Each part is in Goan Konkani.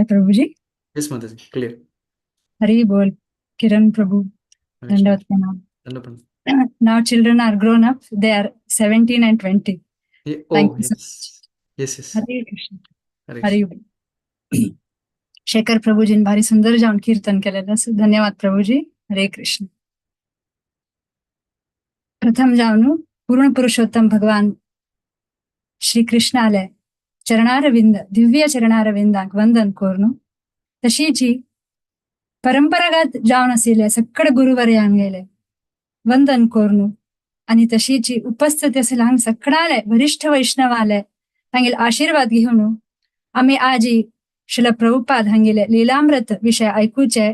Prabhuji. Yes Mataji, clear. Hari बोल किरण प्रभु. दंडवत प्रणाम. दंडवत. Now children are grown up. They are 17 and 20. Thank oh you so yes yes yes. Hare Krishna. Hare Hari बोल. शेखर प्रभूजीन भारी सुंदर जाऊन कीर्तन केलेलं असं. धन्यवाद प्रभूजी. हरे कृष्ण. प्रथम जाऊन पूर्ण पुरुषोत्तम भगवान श्री कृष्ण आले चरणारविंद, दिव्य चरणारविंदांक वंदन करून, तशीची परंपरागत जावन आशिल्ले सगळे गुरुवर्यान गेले वंदन करून आणि तशीची उपस्थित आशिल्ले हांगा सगळ्याले वरिष्ठ वैष्णव आले तांगेले आशीर्वाद घेवन आमी आजी श्रील प्रभुपाद हांगेले लीलामृत विषय आयकुचे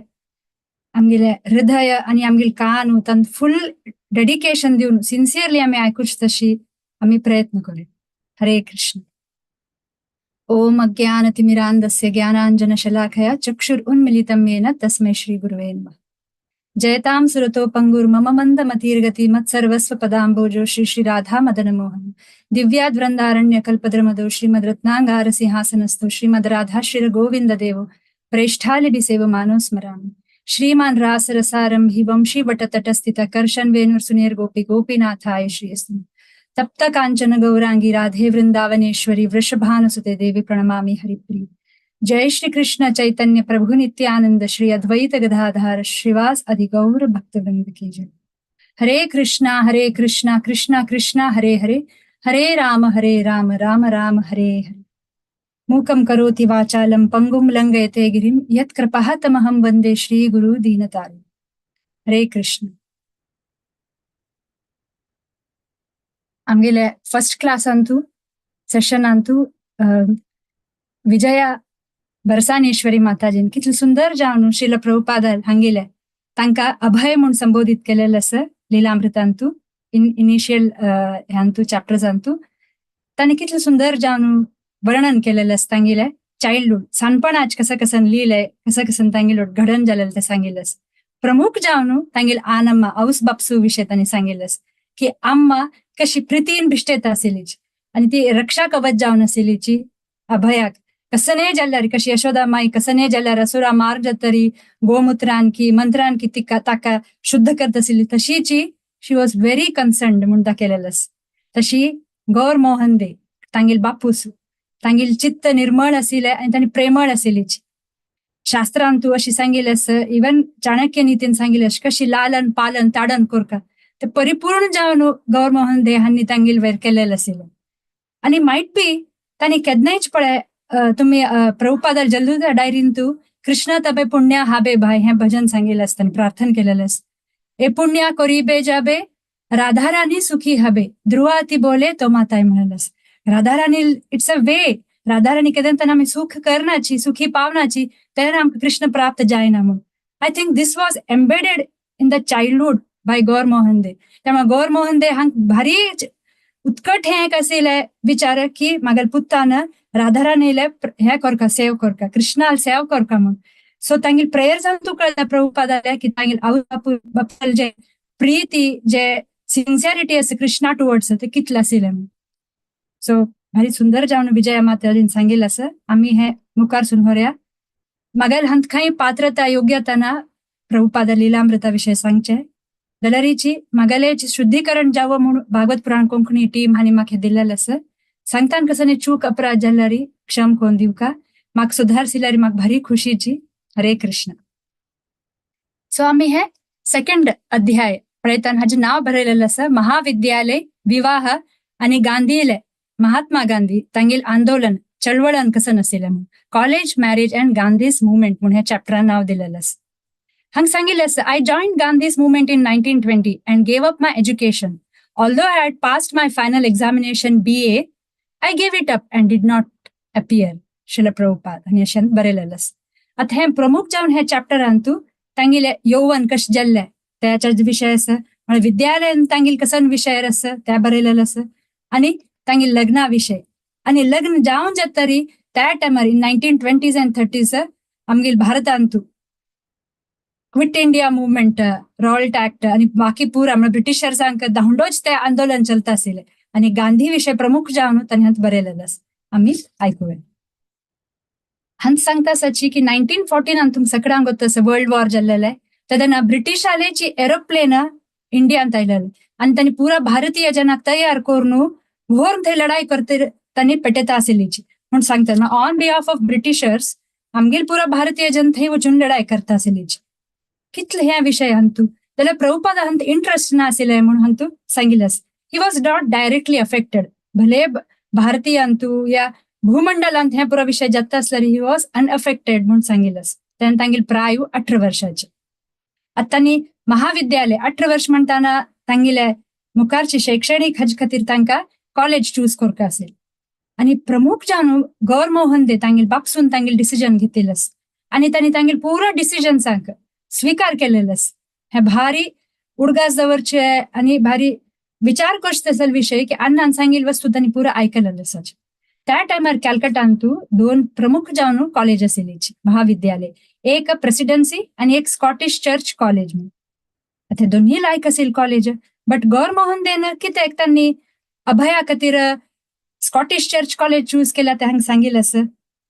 आमगेले हृदय आणि आमगेले कान तांत फुल डेडिकेशन दिवन सिन्सियरली आमी आयकुचे तशी आमी प्रयत्न करूया. हरे कृष्ण. ओम अज्ञानतिमिरान्धस्य ज्ञानाञ्जनशलाकया चक्षुरुन्मिलितं येन तस्मै श्रीगुरुवे नमः. जयतां सुरतो पंगुर्मम मंदमतीर्गति मत्सर्वस्व पदाम्बोजो श्री श्री राधा मदन मोहन. दिव्याद्वृन्दारण्य कल्पद्रमदो श्रीमद् रत्नांगार सिंहासनस्थो श्रीमद् राधा श्री गोविंद देवो प्रेष्ठालिभि सेवमानो स्मरामि. श्रीमान रास रसारंभी वंशी वट तटस्थित कर्षण वेणुर सुनेर गोपी गोपीनाथाय श्री तप्त कांचन गौरांगी राधे वृंदावनेश्वरी वृषभानुसुते देवी प्रणमामि हरिप्रिय. जय श्री कृष्ण चैतन्य प्रभु नित्यानंद श्री अद्वैत गदाधार श्रीवास आदि गौर भक्तवृंद की जय. हरे कृष्णा हरे कृष्णा कृष्णा कृष्णा हरे हरे, हरे राम हरे राम राम राम हरे हरे. मूकं करोति वाचालं पंगुं लंघयते गिरिं यत्कृपः तमहं वंदे श्री गुरु दीनतारिणम्. हरे कृष्ण. आमगेले फर्स्ट क्लासांतू सेशनांतू विजया बरसानेश्वरी माताजीन कितले सुंदर जावन श्रील प्रभुपाद हांगेले तांकां अभय म्हूण संबोधीत केलेलें आसा लिलामृतांतू इन इनिशियल ह्यांतू चॅप्टर्सांतू. तांणी कितलें सुंदर जावन वर्णन केलेलें आसा तांगेलें चाइल्डहुड, सानपणाच कसं कसं लिहिलंय, कसं कसं तांगेलो घडण जालेलें तें सांगिल्लें आसा. प्रमुख जावन तांगेले आनम्मा औस बापसू विशय तांणी सांगिल्लें आसा की आम्मा कशी प्रितीन भिश्टेत आशिल्लीच आणि ती रक्षा कवच जावन आशिल्लीची अभयाक. कसने जाल्यार कशी यशोदा माई कसने जाल्यार असुरा मार्ग जातरी गोमुत्रान की मंत्रान की तिका ताका शुद्ध करत आशिल्ली तशीची शी वॉज व्हेरी कन्सर्न्ड म्हूण दाखयलेलें आसा. तशी गौर मोहन दे तांगेल बापूस तांगेल चित्त निर्मळ आशिल्लें आनी तांणी प्रेमळ आशिल्लीच. शास्त्रांत तूं अशी सांगिल्लें आसा, इवन चाणक्य नितीन सांगिल्लें आसा कशी लालन पालन ताडन करका ते परिपूर्ण जावन गौर मोहन दे हांणी तांगेल वयर केलेलें आशिल्लें. आनी मायट बी तांणी केन्नाच पळय तुमी प्रभुपादार जल्लुदा डायरीन तूं कृष्णा तबे पुण्या हाबे भाय हें भजन सांगिल्लें आसता आनी प्रार्थना केलेलें आसता. ए पुण्या कोरीबे जाबे राधाराणी सुखी हबे ध्रुवाती बोले तो माताय म्हणलें आसा. Radharani it's a way, Radharani केन्ना आमी सुख करनाची सुखी पावनाची तेन्ना आमकां कृष्ण प्राप्त जायना म्हूण. I think this was embedded in the childhood by Gaur Mohan De. त्यामुळे गौर मोहन दे हांक भारी उत्कट हें एक आशिल्लें विचार की म्हागेले पुतान राधाराणीले हें करका सेव करका कृष्णाल सेव करका म्हूण. सो तांगेले प्रेयर्सान तूं कळटा प्रभुपादाले की तांगेले आवय बापूय बापाले जे प्रिती जे सिन्सियरिटी आसा कृष्णा टुवर्ड्स ते कितलें आशिल्लें म्हूण. सो भारी सुंदर जावन विजया माताजीन सांगिल्लें आसा. आमी हें मुखार सून व्हरया. म्हागेले हांत कांय पात्रता योग्यता ना प्रभुपादा लिलामृता विशय सांगचें जाल्यारीची म्हागेलें शुद्धीकरण जावं म्हूण भागवत पुराण कोंकणी टीम हांणी म्हाका दिल्लेलें आसा. सांगतान कसो चूक अपराध जाल्यारी क्षम कोन दिवका, म्हाका सुधार सिल्यारी म्हाका भारी खुशीची. हरे कृष्ण. सो आमी हे सेकंड अध्याय पळयताना हाजें नांव बरयलेलें आसा महाविद्यालय विवाह आनी गांधीले महात्मा गांधी तांगेल आंदोलन चळवळन कसं आशिल्लें म्हूण. College marriage and Gandhi's movement म्हूण ह्या चॅप्टरान नांव दिलेलें आसा. हांगा सांगिल्लें आसा, I joined Gandhi's movement in 1920 and gave up my education. Although I had passed my final examination BA, I gave it up and did not appear. Srila Prabhupada हांणी अशें बरयलेलें आसा. आतां हें प्रमुख जावन ह्या चॅप्टरान तूं तांगेलें यौवन कशें जाल्लें त्याच्या विशय आसा, म्हळ्यार विद्यालयान तांगेल कसन विशय आसा त्या बरयलेलें आसा आनी तांगेल लग्ना विशय. आनी लग्न जावन जातरी त्या टायमार इन 1920s and 30s आमगेल भारतांत तूं quit India movement, Rowlatt act आनी बाकी पुरा म्हळ्यार ब्रिटिशर्सांक धांवडोच ते आंदोलन चलता आशिल्लें आनी गांधी विशय प्रमुख जावन तांणी हांत बरयलेलें आसा. आमी आयकुया. हंत सांगता साची की 1914 तुम सगळ्यांक गोत्त वर्ल्ड वॉर जाल्लेले, तेन्ना ब्रिटिशालेची एरोप्लेन इंडियांत आयलेले आनी तांणी पुरा भारतीय जनाक तयार करून व्हरून थंय लढाई करते तांणी पेटेता आशिल्लीची म्हूण सांगता. ऑन बिहाफ ऑफ ब्रिटिशर्स आमगेल पुरा भारतीय जन थंय वचून लढाई करता आशिल्लीची. कितले ह्या विशय हंतू जाल्यार प्रभुपादा हंत इंट्रस्ट ना आशिल्ले म्हूण हंतू सांगिल्लें. He was not directly affected. भले भारतीयांतू या भूमंडलांत हे पुरा विशय जाता आसल्यार he was अनअफेक्टेड म्हूण सांगिल्लें. तेन्ना तांगेली प्रायु 18 वर्षाचे. आतां तांणी महाविद्यालय 18 वर्ष म्हणटाना तांगेले मुखारची शैक्षणिक हज खातीर तांकां कॉलेज चूज करपा आसेल आनी प्रमुख जावन गौरमोहन दे तांगेल बापसून तांगेल डिसिजन घेतिल्लें आनी तांणी तांगेल पुरा डिसिजन्सांक स्वीकार केलेलें. हे भारी उडगास दवरचे आनी भारी विचार करचे तसल विशय की अण्णान सांगिल वस्तू तांणी पुरा आयकलेलें आसाचे. त्या टायमार कॅलकटांतू दोन प्रमुख जावन कॉलेज आशिल्लीची महाविद्यालय, एक प्रेसिडेन्सी आनी एक स्कॉटिश चर्च कॉलेज म्हणून. आतां दोन्ही लायक असेल कॉलेज, बट गौरमोहन then कित्याक तांणी अभया खातीर स्कॉटिश चर्च कॉलेज चूज केला ते हांगा सांगिल्लें आसा.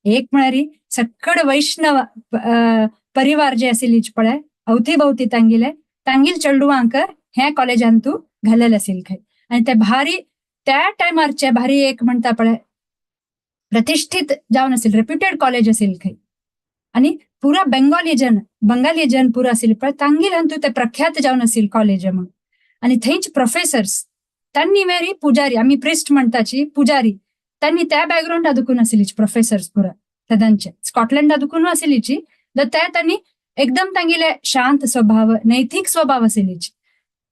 एक म्हळ्यार सकड वैष्णव परिवार जे आशिल्ली पळय अवती भोवती तांगेले तांगेल चेडवांक ह्या कॉलेजांतू घालेलें आशिल्लें खंय आनी ते भारी त्या टायमारचे भारी एक म्हणटा पळय प्रतिष्ठित जावन असेल, रेप्युटेड कॉलेज असेल खंय. आनी पुरा बेंगॉली जन, बंगाली जन पुरा असेल पळय तांगेल हंतू ते प्रख्यात जावन असेल कॉलेज म्हणून. आनी थंयच प्रोफेसर्स तांणी मेरी पुजारी, आमी प्रिस्ट म्हणटाची पुजारी, तांणी त्या बॅकग्राऊंडा दुखून आशिल्लीची प्रोफेसर्स पुरा तेदांचे स्कॉटलंडा दुखून आशिल्लीची. त्या तांणी एकदम तांगेले शांत स्वभाव, नैतिक स्वभाव आशिल्लीची.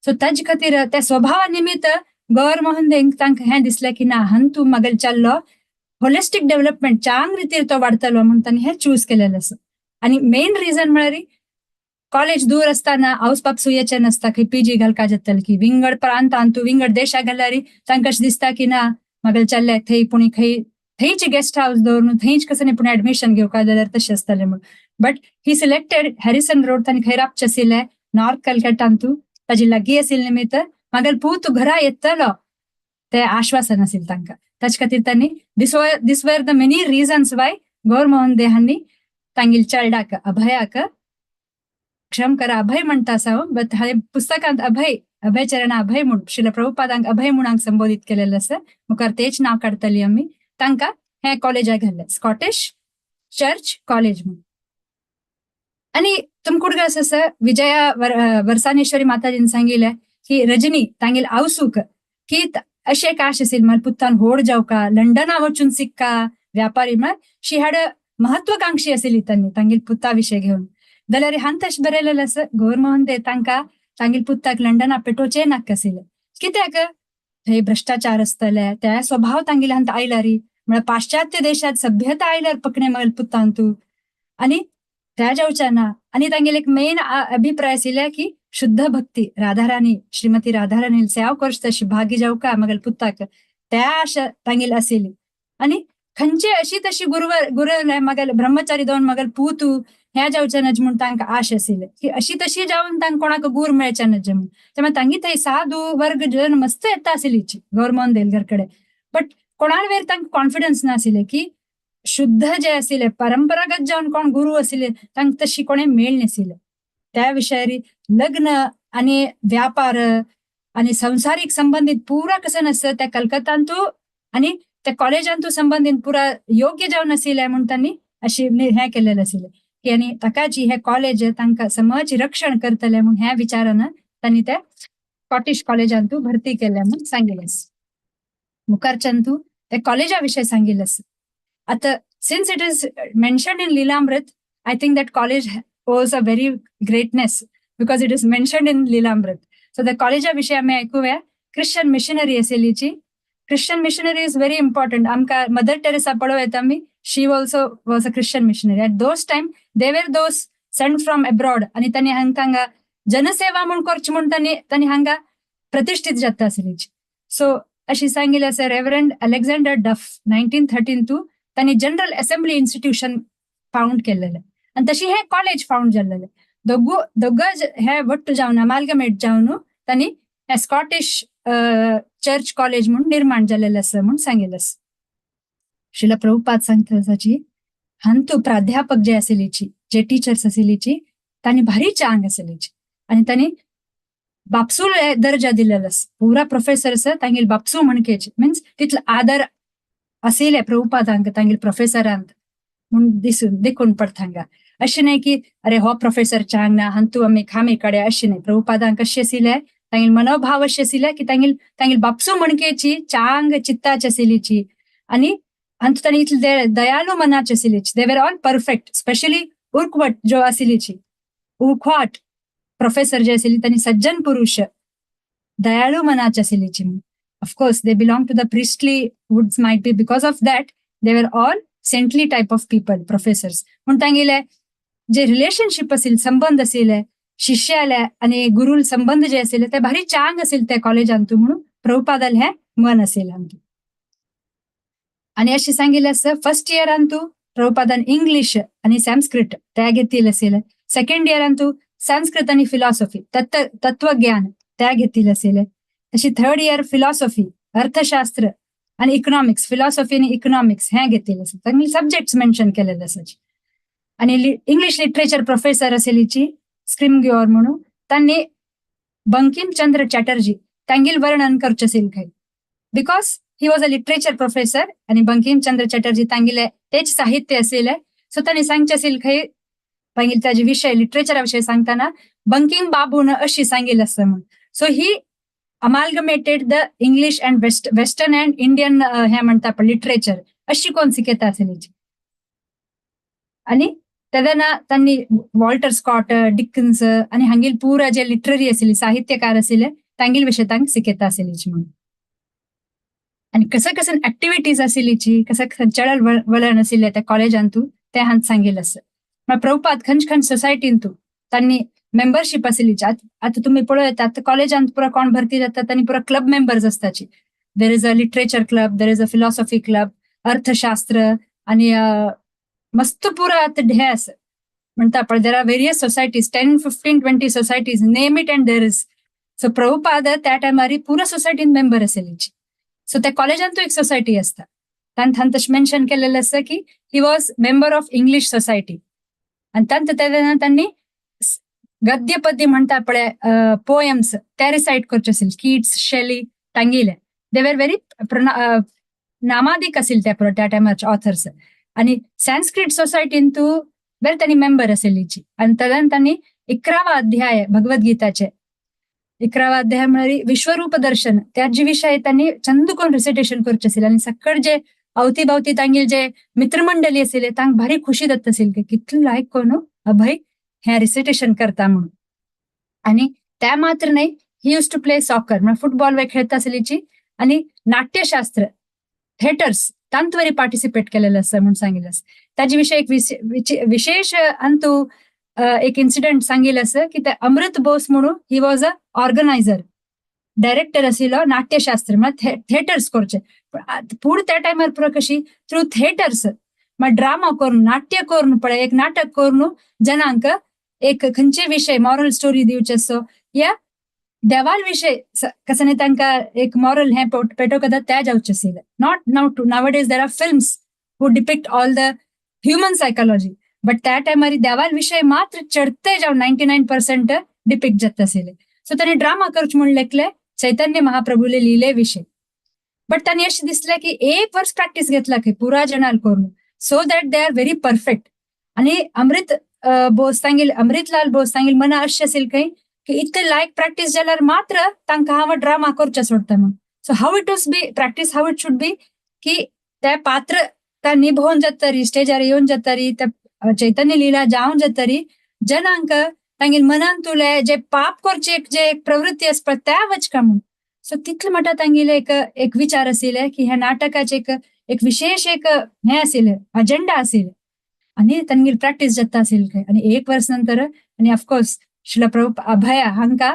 सो ताजे खातीर त्या स्वभावा निमित्त गौरमोहन देंक तांकां हें दिसलें की ना हंतू मगल चाललो होलिस्टीक डेव्हलपमेंट चांग रितीर तो वाडटलो म्हूण तांणी हें चूज केलेलें आसा. आनी मेन रिजन म्हळ्यार कॉलेज दूर असताना आवस बापसू येचे नासता खंय पीजी घालका जातले की विंगड प्रांतांतू विंगड देशा घाल्यार तांकां अशें दिसता की ना मगल चल्ले थंय पुणी खंय थंयच गेस्ट हावस दवरून थंयच कसं पूण ऍडमिशन घेवका जाल्यार तशें आसतलें म्हूण. But he selected Harrison Road. तांणी खंय राबचें आशिल्लें नॉर्थ कलकत्तांतू ताजी लागीं आशिल्लें निमित्त मागीर पूत घरा येतलो ते आश्वासन आशिल्लें तांकां. ताचे खातीर तांणी this were the many reasons why Gourmohan De हांणी तांगेल चेरडाक अभयाक, क्षम करा अभय म्हणटा आसा हांव, बट हांवें पुस्तकांत अभय अभय चरण अभय म्हूण श्रील प्रभुपादांक अभय म्हूण संबोधीत केलेलें आसा, मुखार तेच नांव काडटली आमी. तांकां हें कॉलेजाक घाल्लें स्कॉटिश चर्च कॉलेज म्हूण. आनी तुमकां आसा विजया वर्सानेश्वरी माताजीन सांगिल्लें की रजनी तांगेल आवसूक की अशें एक आश आशिल्ली म्हळ्यार पुतान व्हड जावका लंडना वचून सिक्का व्यापारी, म्हळ्यार शी हॅड अ महत्वाकांक्षी आशिल्ली तांणी तांगेल पुता विशय घेवन. जाल्यार हांत तशें बरयलेलें आसा गौरमोहन दे तांकां तांगेल पुताक लंडना पेटोवचें नाका आशिल्लें. कित्याक थंय भ्रश्टाचार आसतले, त्या स्वभाव तांगेले हांत आयल्यार म्हळ्यार पाश्चात्य देशात सभ्यता आयल्यार पकणे मगल पुतांतू आनी त्या जावच्या ना. आनी तांगेले एक मेन अभिप्राय आशिल्ले की शुद्ध भक्ती राधाराणी श्रीमती राधाराणी सेवा करचे तशी भागी जावका मगल पुताक त्या आशा तांगेली आशिल्ली. आनी खंयचे अशी तशी गुरुवर गुरु मगल ब्रह्मचारी दोन मगल पूतू ह्या जावचे नज म्हूण तांकां आश आशिल्ली की अशी तशी जावन तांकां कोणाक गुर मेळचे नज म्हूण. त्यामुळे तांगी थंय साधू वर्ग जन मस्त येता आशिल्ली गौरमोहन देलगर कडेन, बट कोणाल वेर तांकां कॉन्फिडन्स नाशिल्लें की शुद्ध जे आशिल्ले परंपरागत जावन कोण गुरु आशिल्ले तांकां तशी कोणें मेळ नाशिल्लें. त्या विशयार लग्न आनी व्यापार आनी संसारीक संबंदीत पुरा कसं नासता त्या कलकत्तांतू आनी त्या कॉलेजांतू संबंदीत पुरा योग्य जावन आशिल्लें म्हूण तांणी अशी हें केलेलें आशिल्लें की आनी ताकाची हे कॉलेज तांकां समाज रक्षण करतले म्हूण ह्या विचारान तांणी त्या स्कॉटिश कॉलेजांतू भरती केल्या म्हूण सांगिल्लें. मुखारच्यान तूं त्या कॉलेजा विशय सांगिल्लें. आतां since it is mentioned in Lilamrita, I think that college was a very greatness because it is mentioned in Lilamrita. So the कॉलेजा विशय आमी आयकुया. क्रिश्चन मिशनरी आशिल्लीची. Christian missionary is very important. आमकां मदर टेरेसा पळोवं येता आमी, she also was a Christian missionary. At those time they were those sent from abroad आनी तांणी हांगा जनसेवा म्हूण करची म्हूण तांणी तांणी हांगा प्रतिष्ठित जाता आशिल्लीची. सो अशी सांगिल्लें आसा रेवरंड अलेक्झांडर डफ 1913 तू तांणी जनरल असेंब्ली इन्स्टिट्यूशन फाउंड केलेलें आनी तशी हें कॉलेज फाउंड जाल्लेलें. दोगू दोग हे वट्ट जावन अमाल्गमेट जावन तांणी हें स्कॉटिश चर्च कॉलेज म्हूण निर्माण जाल्लेलें आसा म्हूण सांगिल्लें आसा. श्रील प्रभुपाद सांगता ताची हांतू प्राध्यापक जे आशिल्लीची, जे टिचर्स आशिल्लीची, तांणी भारी चांग आशिल्लीची आनी तांणी बापसूल दर्जा दिलेलो आसा. पुरा प्रोफेसर्स तांगेल बापसू म्हणकेचे, मिन्स तितलो आदर आशिल्ले प्रभुपादांक तांगेल प्रोफेसरांत म्हूण दिसून देखून पडटा हांगा. अशें न्हय की अरे हो प्रोफेसर चांग ना, हांतू आमी खामी कडे, अशें न्हय. प्रभुपादांक कशें आशिल्ले, तांगेल मनोभाव अशें आशिल्ले की तांगेल तांगेल बापसू म्हणकेची चांग चित्ताची आशिल्लीची आनी हांतू तांणी इतले दयालू मनाचे आशिल्लीची. They were all perfect, specially Urquhart जो आशिल्लीची, उर्कवाट प्रोफेसर जे आशिल्ली, तांणी सज्जन पुरुष दयाळू मनाचे आशिल्लीची. Of course they belong to the priestly woods, might be because of that they were all saintly type of people, professors. म्हूण तांगेले जे रिलेशनशीप आशिल्ले, संबंद आशिल्ले शिष्याले आनी गुरुल संबंध जे आशिल्ले ते भारी चांग आशिल्ले त्या कॉलेजांतू म्हणून प्रभुपादाल हे मन आशिल्लें हांतू. आनी अशें सांगिल्लें आसा, फर्स्ट इयरांतू प्रभुपादान इंग्लीश आनी संस्कृत त्या घेतिल्लें आशिल्लें. सेकंड इयरांतू संस्कृत आनी फिलॉसॉफी, तत्वज्ञान त्या घेतिल्लें आशिल्लें. तशी थर्ड इयर फिलॉसॉफी, अर्थशास्त्र आनी इकॉनॉमिक्स, फिलॉसॉफी आनी इकॉनॉमिक्स हें घेतिल्लें आसा. तांणी सब्जेक्ट्स मेन्शन केलेले आसाची. आनी इंग्लीश लिटरेचर प्रोफेसर आशिल्लीची स्क्रिमग्योर म्हणून, तांणी बंकिमचंद्र चॅटर्जी तांगेल वर्णन करचें आशिल्लें खंय, because he was a literature professor आनी बंकिमचंद्र चॅटर्जी तांगेले तेच साहित्य आशिल्लें. सो तांणी सांगचें आशिल्लें खंय, तांगेले ताजे विशय लिटरेचरा विशय सांगतना बंकिम बाबून अशी सांगिल्लें आसा म्हूण. So he amalgamated the English and Western and Indian हे म्हणटा पळय लिटरेचर, अशी कोण शिकयता आशिल्ली. आनी तेन्ना तांणी वॉल्टर स्कॉट, डिकन्स आनी हांगेल पुरा जे लिटररी आशिल्ली साहित्यकार आशिल्ले तांगेल विशय तांकां शिकयता आशिल्ली म्हणून. आनी कसं कसं ऍक्टिव्हिटीज आशिल्लीची, कसं कसं चळल वळण आशिल्लें त्या कॉलेजांतू ते हांत सांगिल्लें आसा. मागीर प्रभुपाद खंयचे खंयचे सोसायटींतू तांणी मेंबरशीप आशिल्ली. आतां तुमी पळोवं येता, आतां कॉलेजांत पुरा कोण भरती जाता तांणी पुरा क्लब मेंबर्स आसताची. There is a literature club, there is a philosophy club, अर्थशास्त्र आनी मस्त पुरा आतां हे आसा म्हणटा पळय, there are various societies, 10, 15, 20 societies, name it and there is. So Prabhupada त्या टायमार पुरा सोसायटीन मेंबर आशिल्ली. सो त्या कॉलेजांतू एक सोसायटी आसता, तांत तशें मेन्शन केलेलें आसा की he was member of English society. आनी तांत तेन्ना तांणी गद्य पद्य म्हणटा पळय, पोयम्स, ते रिसायट करचे आशिल्ले, कीट्स, शेली तांगेले. They were very नामादीक आशिल्ले त्या त्या टायमाचे ऑथर्स. आनी संस्कृत सोसायटीन तू बरें तांणी मेंबर आशिल्लीची. आनी तेन्ना तांणी 11वा अध्याय भगवद्गीताचे, 11वा अध्याय म्हळ्यार विश्वरूप दर्शन, त्या जे विशय तांणी चंद करून रिसिटेशन करचे आशिल्ले. आनी सकळ जे अवती भोवती तांगेले जे मित्रमंडळी आशिल्ले तांकां भारी खुशी जाता आशिल्ली की कितलो लायक कोण अभय हें रिसिटेशन करता म्हणून. आनी त्या मात्र न्हय, he used to play soccer, म्हळ्यार फुटबॉल वे खेळता आशिल्लीची. आनी नाट्यशास्त्र, थिएटर्स तांत वरी पार्टिसिपेट केलेलं आसा म्हणून सांगिल्लें आसा. ताजे विशय एक विशेष अंतू एक इन्सिडंट सांगिल्लें आसा की ते अमृत बोस म्हणून, he was a organizer, director आशिल्लो नाट्यशास्त्र, म्हळ्यार थिएटर्स करचे. पूण त्या टायमार पुरो कशी थ्रू थिएटर्स, म्हळ्यार ड्रामा करून, नाट्य करून पळय, एक नाटक करून जनांक एक खंयचे विशय मॉरल स्टोरी दिवचे आसो या देवाल विशय कसं न्ही तांकां एक मॉरल हें पेटोवंक त्या जावचें आशिल्लें. Not now to nowadays there are films who depict all the human psychology, but त्या टायमार देवाल विशय मात्र चडते जावन 99% डिपिक्ट जाता आशिल्ले. सो तांणी ड्रामा करचे म्हूण लेखले चैतन्य महाप्रभूले लिहिले विशय. बट तांणी अशें दिसलें की एक वर्स प्रॅक्टीस घेतला खंय पुरा जणाल करून, so that they are very perfect. आनी अमृत बोस तांगेल, अमृतलाल बोस तांगेल मना अशें आशिल्लें खंय की इतले लायक प्रॅक्टीस जाल्यार मात्र तांकां हांव ड्रामा करचें सोडटा म्हूण. So how it was be practice, how it should be की त्या पात्र त्या निभोवन जातरी, स्टेजार येवन जातरी, त्या चैतन्य लीला जावन जातरी, जनांक तांगेल मनांतुले जे पाप करचे एक जे एक प्रवृत्ती आसता पळय त्या वचका म्हूण. सो तितले म्हणटा तांगेले एक एक विचार आशिल्ले की ह्या नाटकाचे एक एक विशेष एक हें आशिल्लें, अजेंडा आशिल्लें. आनी तांगेली प्रॅक्टीस जाता आशिल्ली खंय. आनी एक वर्स नंतर आनी ऑफकोर्स श्रील प्रभु अभया हांकां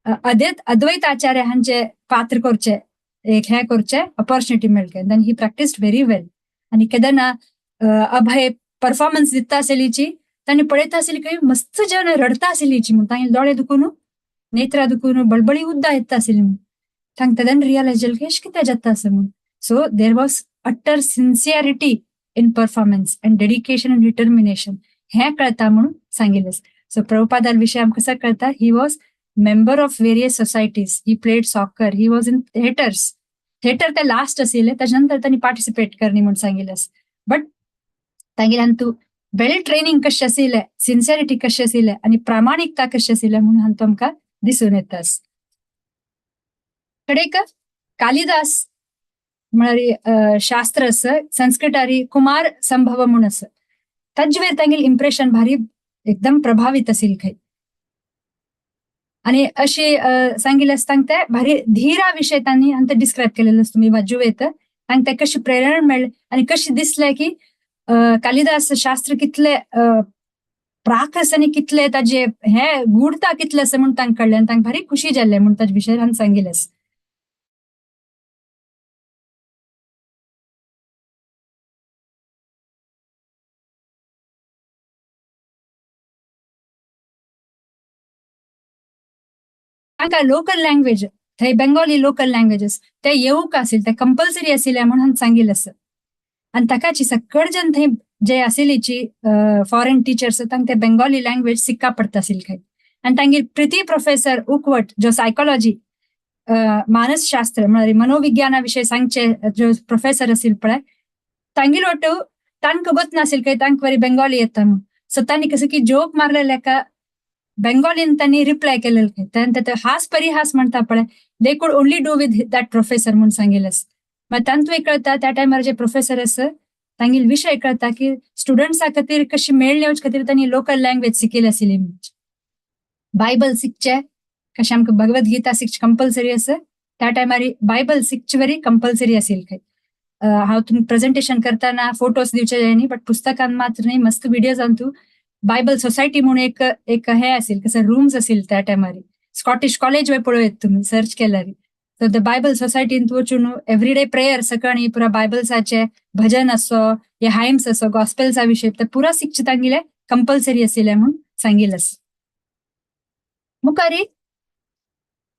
अद्वैत अद्वैत आचार्य हांचे पात्र करचे एक हें करचे ऑपॉर्च्युनिटी मेळ्ळें. Then he practised very well. आनी केदना अभय परफॉर्मन्स दिता आशिल्लीची, तांणी पळयता आशिल्ली खंय मस्त जन रडता आशिल्लीची म्हूण, तांगे दोळे दुखून, नेत्रा दुखून बळबळी उद्दा येता आशिल्ली म्हूण. तांकां तेन्ना रियलायज जालें की अशें कितें जाता आसा म्हूण. So there was utter sincerity in performance and dedication and determination हें कळता म्हणून सांगिल्लें. सो प्रभुपादा विशय आमकां कसो कळता, he was member of various societies, he played soccer, he was in theatres. Theatre ते लास्ट आशिल्ले, ताच्या नंतर तांणी पार्टिसिपेट करणी म्हूण सांगिल्लें. बट तांगेले हातूंत वेल ट्रेनिंग कशें आशिल्लें, सिन्सियरिटी कशें आशिल्लें आनी प्रामाणिकता कशें आशिल्लें म्हणून हातूंत आमकां दिसून येता. कडेक कालिदास म्हळ्यार शास्त्र आसा, संस्कृतारी कुमार संभव म्हूण आसा, ताजे वयर तांगेलें इम्प्रेशन भारी एकदम प्रभावीत आशिल्लें खंय. आनी अशी सांगिल्लें आसा तांकां ते भारी धीरा विशय तांणी आनी ते डिस्क्रायब केलेले आसा, तुमी वाचूं येता. तांकां ते कशी प्रेरणा मेळ्ळी आनी कशें दिसलें की कालिदास शास्त्र कितले प्राकस आनी कितले ताजे हे गूढता कितले आसा म्हूण तांकां कळ्ळें आनी तांकां भारी खुशी जाल्लें म्हूण ताजे विशयार हांवें सांगिल्लें आसा. तांकां लोकल लँग्वेज थंय बेंगोली लोकल लँग्वेजीस ते येवूंक आशिल्ले, ते कंपल्सरी आशिल्ले म्हणून हांवें सांगिल्लें आसा. आनी ताकाची सकळ जन थंय जे आशिल्लीची फॉरेन टिचर्स तांकां ते बेंगोली लँग्वेज शिकपा पडटा आशिल्ली खंय. आनी तांगेर प्रिती प्रोफेसर उकवट जो सायकोलॉजी मानसशास्त्र म्हळ्यार मनोविज्ञाना विशय सांगचे जो प्रोफेसर आशिल्ले पळय, तांगेलो वाटू तांकां गोत नाशिल्लें खंय तांकां बरी बेंगोली येता म्हूण. सो तांणी कसो की जोक मारलेले का बेंगोलीन तांणी रिप्लाय केलेले खंय. तांणी हास परिहास म्हणटा पळय, they could only do with that professor म्हूण सांगिल्लें आसा. मागीर तांतूय कळटा त्या टायमार जे प्रोफेसर आसा तांगेले विशय कळटा की स्टुडंट्सा खातीर कशी मेळ्ळे वचचे खातीर तांणी लोकल लँग्वेज शिकयली आशिल्ली. बायबल शिकचे कशें आमकां भगवद गीता शिकचे कंपल्सरी आसा, त्या टायमार बायबल शिकचे वरी कंपल्सरी आशिल्ली खंय. हांव तुमकां प्रेजेंटेशन करतना फोटोज दिवचे जाय न्ही, बट पुस्तकान मात्र न्ही, मस्त विडियोजान तूं बायबल सोसायटी म्हणून एक एक हे आशिल्लें, कसं रूम्स आशिल्ले त्या टायमार. स्कॉटिश कॉलेज वय पळोवं येता तुमी सर्च केल्यार. सो the Bible सोसायटीन वचून एवरीडे प्रेयर सकाळी पुरा बायबल्साचे भजन असो या हायम्स असो गॉस्पेल्सा विशय ते पुरा शिकचे तांगेले कंपल्सरी आशिल्लें म्हूण सांगिल्लें आसा. मुखारी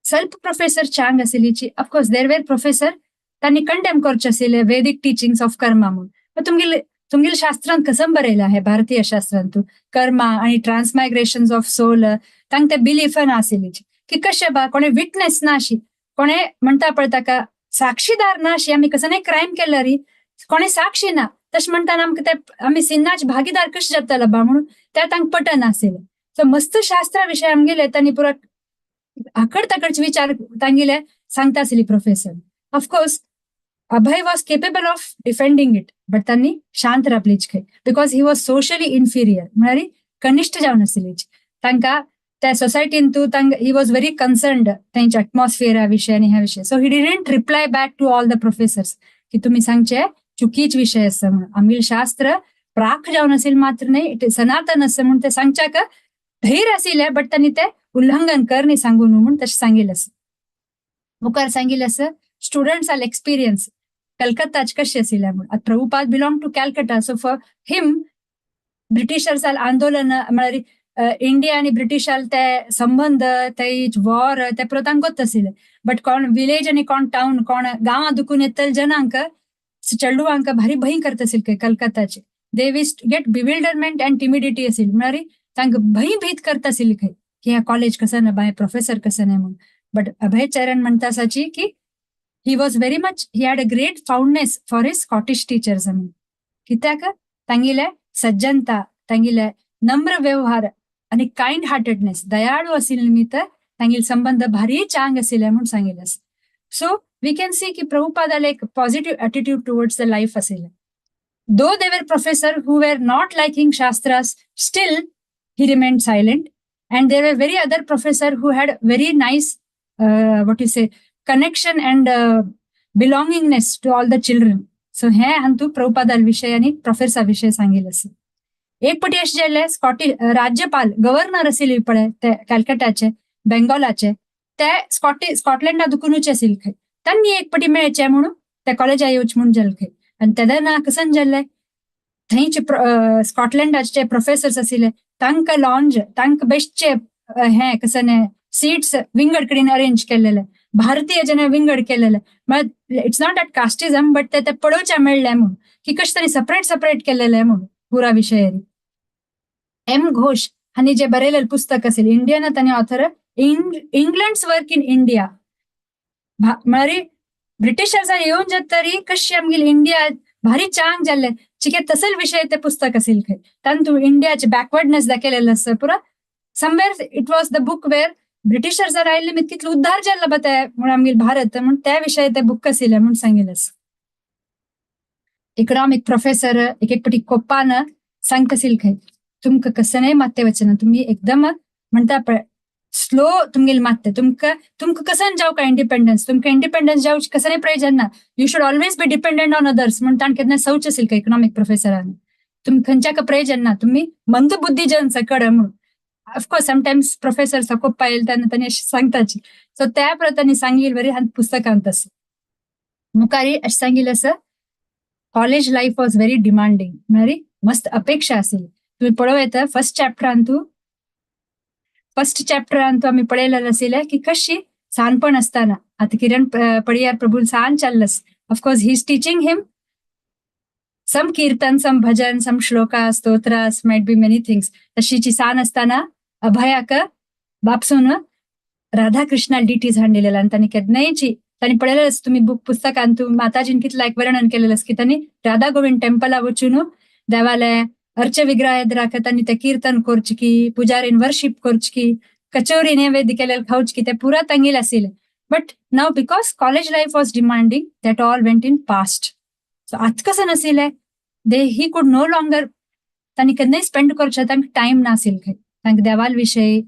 सेल्फ प्रोफेसर चांग आशिल्लीची, of course there were professor तांणी कंडेम करचे आशिल्ले वैदिक टिचिंग्स ऑफ कर्मा म्हूण. तुमगेले तुमगेले शास्त्रांत कसम बरयलां हे भारतीय शास्त्रांत कर्मा आनी ट्रान्समायग्रेशन ऑफ सोल, तांकां ते बिलीफ ना आशिल्ली की कशें बा कोणे विटनेस ना अशी, कोणे म्हणटा पळय ताका साक्षीदार ना अशी, आमी कसं क्रायम केलं री कोणे साक्षी ना, तशें म्हणटाना आमकां ते आमी सिन्नाचे भागीदार कशें जातले बा म्हणून ते तांकां पटना आशिल्लें. सो मस्त शास्त्रा विशय आमगेले तांणी पुरा आकड ताकडचे विचार तांगेले सांगता आशिल्ली professor. Of course Abhay was capable of defending it, but तांणी शांत रावलीच खंय, because he was socially inferior, म्हळ्यार कनिश्ठ जावन आशिल्लीच. तांकां त्या सोसायटीन तूं तांकां he was very concerned तांच्या एटमॉस्फियरा विशय आनी ह्या विशय. So he didn't reply back to all the professors की तुमी सांगचे चुकीच विशय आसा म्हणून. आमगेलें शास्त्र प्राक जावन आशिल्लें मात्र न्ही, it सनातन आसा म्हणून ते सांगच्याक धैर्य आशिल्लें, बट तांणी ते उल्लंघन कर न्ही सांगू न्हू म्हूण तशें सांगिल्लें आसा. मुखार सांगिल्लें आसा स्टुडंट्स आल एक्सपिरियन्स कलकत्ताच कशें आशिल्लें म्हूण. आतां Prabhupada belong to Calcutta, so for him ब्रिटिशर्साल आंदोलन म्हळ्यार इंडिया आनी ब्रिटिशाल ते संबंध, ते वॉर ते पुरो तांकां गोत आशिल्लें. बट कोण विलेज आनी कोण टावन, कोण गांवां दुखून येतले जनांक चेडवांक भारी भंय करता आशिल्ले कलकत्ताचे. They used get bewilderment and timidity आशिल्ली, म्हळ्यार तांकां भंय भीत करता आशिल्ली खंय की ह्या कॉलेज कसं ना बाय प्रोफेसर कसं न्हय म्हणून. बट अभय चरण म्हणटा आसाची की he was very much, he had a great fondness for his Scottish teachers म्हणून. कित्याक तांगेले सज्जनता, तांगेले नम्र व्यवहार आनी कायंड हार्टेडनेस, दयाळू आशिल्ले निमित्त तांगेले संबंध भारी चांग आशिल्ले म्हूण सांगिल्लें आसा. सो we can see की प्रभुपादाले एक positive attitude towards the life आशिल्लें. Though they were professor who were not liking shastras, still he remained silent. And there were very other professor who had very nice, what you say, connection and belongingness to all the children. So हे हांतू प्रभुपादाल विशय आनी प्रोफेसरा विशय सांगिल्लें आसा. एक पटी अशें जाल्लें, स्कॉटिश राज्यपाल गव्हर्नर आशिल्ले पळय ते कॅलकटाचे, बेंगॉलाचे, ते स्कॉटलंडा दुकुनूच आशिल्ले खंय. तांणी एक पटी मेळचे म्हणून ते कॉलेजा येवचे म्हूण जालें खंय. आनी तेन्ना कसन जाल्लें, थंयचे स्कॉटलंडाचे प्रोफेसर्स आशिल्ले तांकां लॉन्ज, तांकां बेश्टचे हे कसं सीट्स विंगड कडेन अरेंज केल्लेले. भारतीय जन विंगड केलेले. म्हळ्यार it's not that casteism, but ते पळोवच्या मेळ्ळे म्हणून की कशें तांणी सपरेट सपरेट केलेले म्हणून पुरा विशय. एम घोष हांणी जे बरयलेले पुस्तक असेल, इंडियन तांणी author, England's work in India, म्हळ्यार ब्रिटिशर्सान येवन जात तरी कशी आमगेली इंडिया भारी चांग जाल्ले चिके तसल विषय ते पुस्तक असेल खंय. तातूंत इंडियाचे बॅकवर्डनेस दाखयलेलं आसा पुरा. Somewhere it was the book where ब्रिटिशर्सान आयिल्ले मी कितलो उद्धार जाल्लो बा ते म्हणून आमगेले भारत म्हूण त्या विशय ते बुक आशिल्ले म्हूण सांगिल्लें. इकॉनॉमिक प्रोफेसर एक एक पटी कोपान सांगता आशिल्ले खंय, तुमकां कसं मात्ते वचना, तुम्ही एकदम म्हणता पळय स्लो तुमगेले मात्ते, तुमकां तुमकां कसन जावं काय इंडिपेंडन्स, तुमकां इंडिपेंडन्स जावं कसं प्रयोजन ना, you should always be dependent on others म्हूण ताणें केन्ना सवच आशिल्लें खंय इकॉनॉमिक प्रोफेसरान. तुमी खंयच्याक प्रयोजन ना, तुमी मंदबुद्धी जन सकड म्हणून. ऑफकोर्स समटायम्स प्रोफेसर सकोप्पा येयल तेन्ना तांणी अशें सांगताची. सो त्या प्रमाणे तांणी सांगिल्लें बरी हांवें पुस्तकांत आसा. मुखारी अशें सांगिल्लें आसा, college life was very demanding, म्हळ्यार मस्त अपेक्षा आशिल्ली. तुमी पळोवं येता फर्स्ट चॅप्टरांतू आमी पळयलेलें आशिल्लें की कशी ल्हानपण आसतना आतां किरण पडियार प्रभू सान चालस, of course he is teaching him some kirtan, some bhajan, some shloka, stotras, might be many things. तशीची सान असताना अभयाक बापसून राधा कृष्णा डिटीज हाडलेला आणि त्यांनी केन्नायची त्यांनी पळयलेलंच तुम्ही बुक पुस्तकांत माताजीन कितला एक वर्णन केलेलं की त्यांनी राधा गोविंद टेम्पला वचून देवालय अर्च विग्रह एदराक त्यांनी ते कीर्तन करचकी, पुजारीन वर्शिप करचकी, कचोरी नैवेद्य केलेलं खावचकी, ते पुरा तांगेल आशिल्लें. But now because college life was demanding, that all went in past. So आतां कसं नाशिल्लें, they he could no longer तांणी केन्नाय स्पेंड करचें तांकां टायम नाशिल्लो खंय. तांकां देवाल विशय,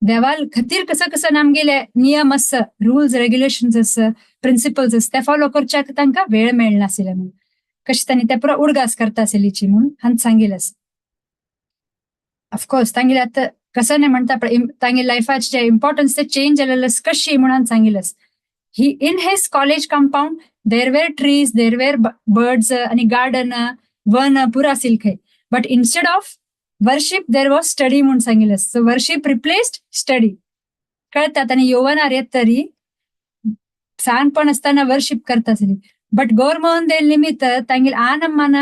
देवाल खातीर कसं कसं आमगेले नियम आसा, रुल्स रेग्युलेशन्स आसा, प्रिंसिपल्स आसा, ते फॉलो करच्याक तांकां वेळ मेळनाशिल्ले म्हणून. कशें तांणी ते पुरो उडगास करता आशिल्लीची म्हणून हांवें सांगिल्लें आसा. ऑफकोर्स तांगेले आतां कसं नाही म्हणता पण तांगे लायफाचे जे इम्पॉर्टन्स ते चेंज जालेले आसा कशी म्हणून सांगिल्लें आसा. He in his college compound there were trees, there were birds आणि गार्डन, वन पुरा आशिल्लें खंय. But instead of worship there was study म्हणून सांगिल्लें आसा. So worship replaced study. कळतात आनी योवनार येत तरी ल्हानपण आसतना वर्शीप करता आसली. बट गौरमोहन देल निमित्त तांगेले आनम्मान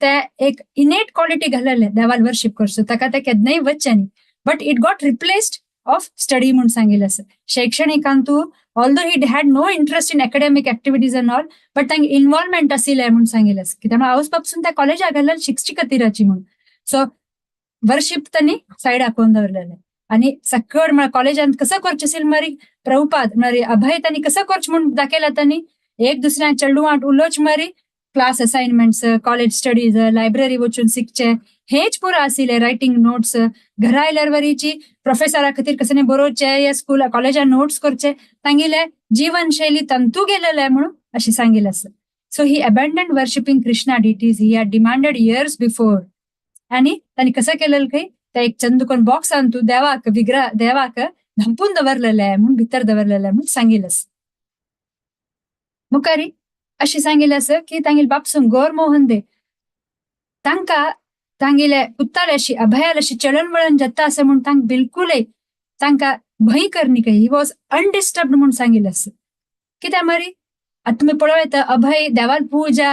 ते एक इनेट क्वालिटी घालले देवाल वर्शीप करचो, ताका ते केन्नाय वचचें न्ही. But it got replaced of study म्हणून सांगिल्लें आसा. शैक्षणिकांतू although he had no interest in academic activities and all, but तांगे इन्वॉल्वमेंट आशिल्लें म्हणून सांगिल्लें आसा. कित्याक आवय बापसून त्या कॉलेजाक घाललें शिकचे खातीराची म्हणून. सो वर्शीप तांणी सायडाक करून दवरलेलें. आनी सकळ म्हळ्यार कॉलेजांत कसं करचें आशिल्लें मारी प्रभुपाद म्हळ्यार अभय तांणी कसं करचें म्हूण दाखयलां तांणी, एक दुसऱ्याक चेडवांट उलोवचें मारी class assignments, college studies, library वचून शिकचें हेच पुरो आशिल्लें. रायटींग नोट्स घरा आयल्यार वरीची प्रोफेसरा खातीर कसं बरोवचें या स्कूल कॉलेजान नोट्स करचे, तांगेले जीवनशैली तंतू गेलेले म्हणून अशें सांगिल्लें आसा. So he abandoned worshipping Krishna deities he had demanded years before. आनी तांणी कसं केलेलं खंय, ते एक चंदकोन बॉक्सान तूं देवाक विग्रह देवाक धांपून दवरलेले म्हणून भितर दवरलेले म्हणून सांगिल्लें आसा. मुखारी अशें सांगिल्लें आसा की तांगेले बापसून गौरमोहन दे तांकां तांगेले पुताले अशी अभयाल अशी चलण वळण जाता आसा म्हूण तांकां बिलकुलय तांकां भंय करनी खंय. He was undisturbed म्हूण सांगिल्लें आसा. कित्याक मरी आतां तुमी पळोवं येता अभय देवाल पूजा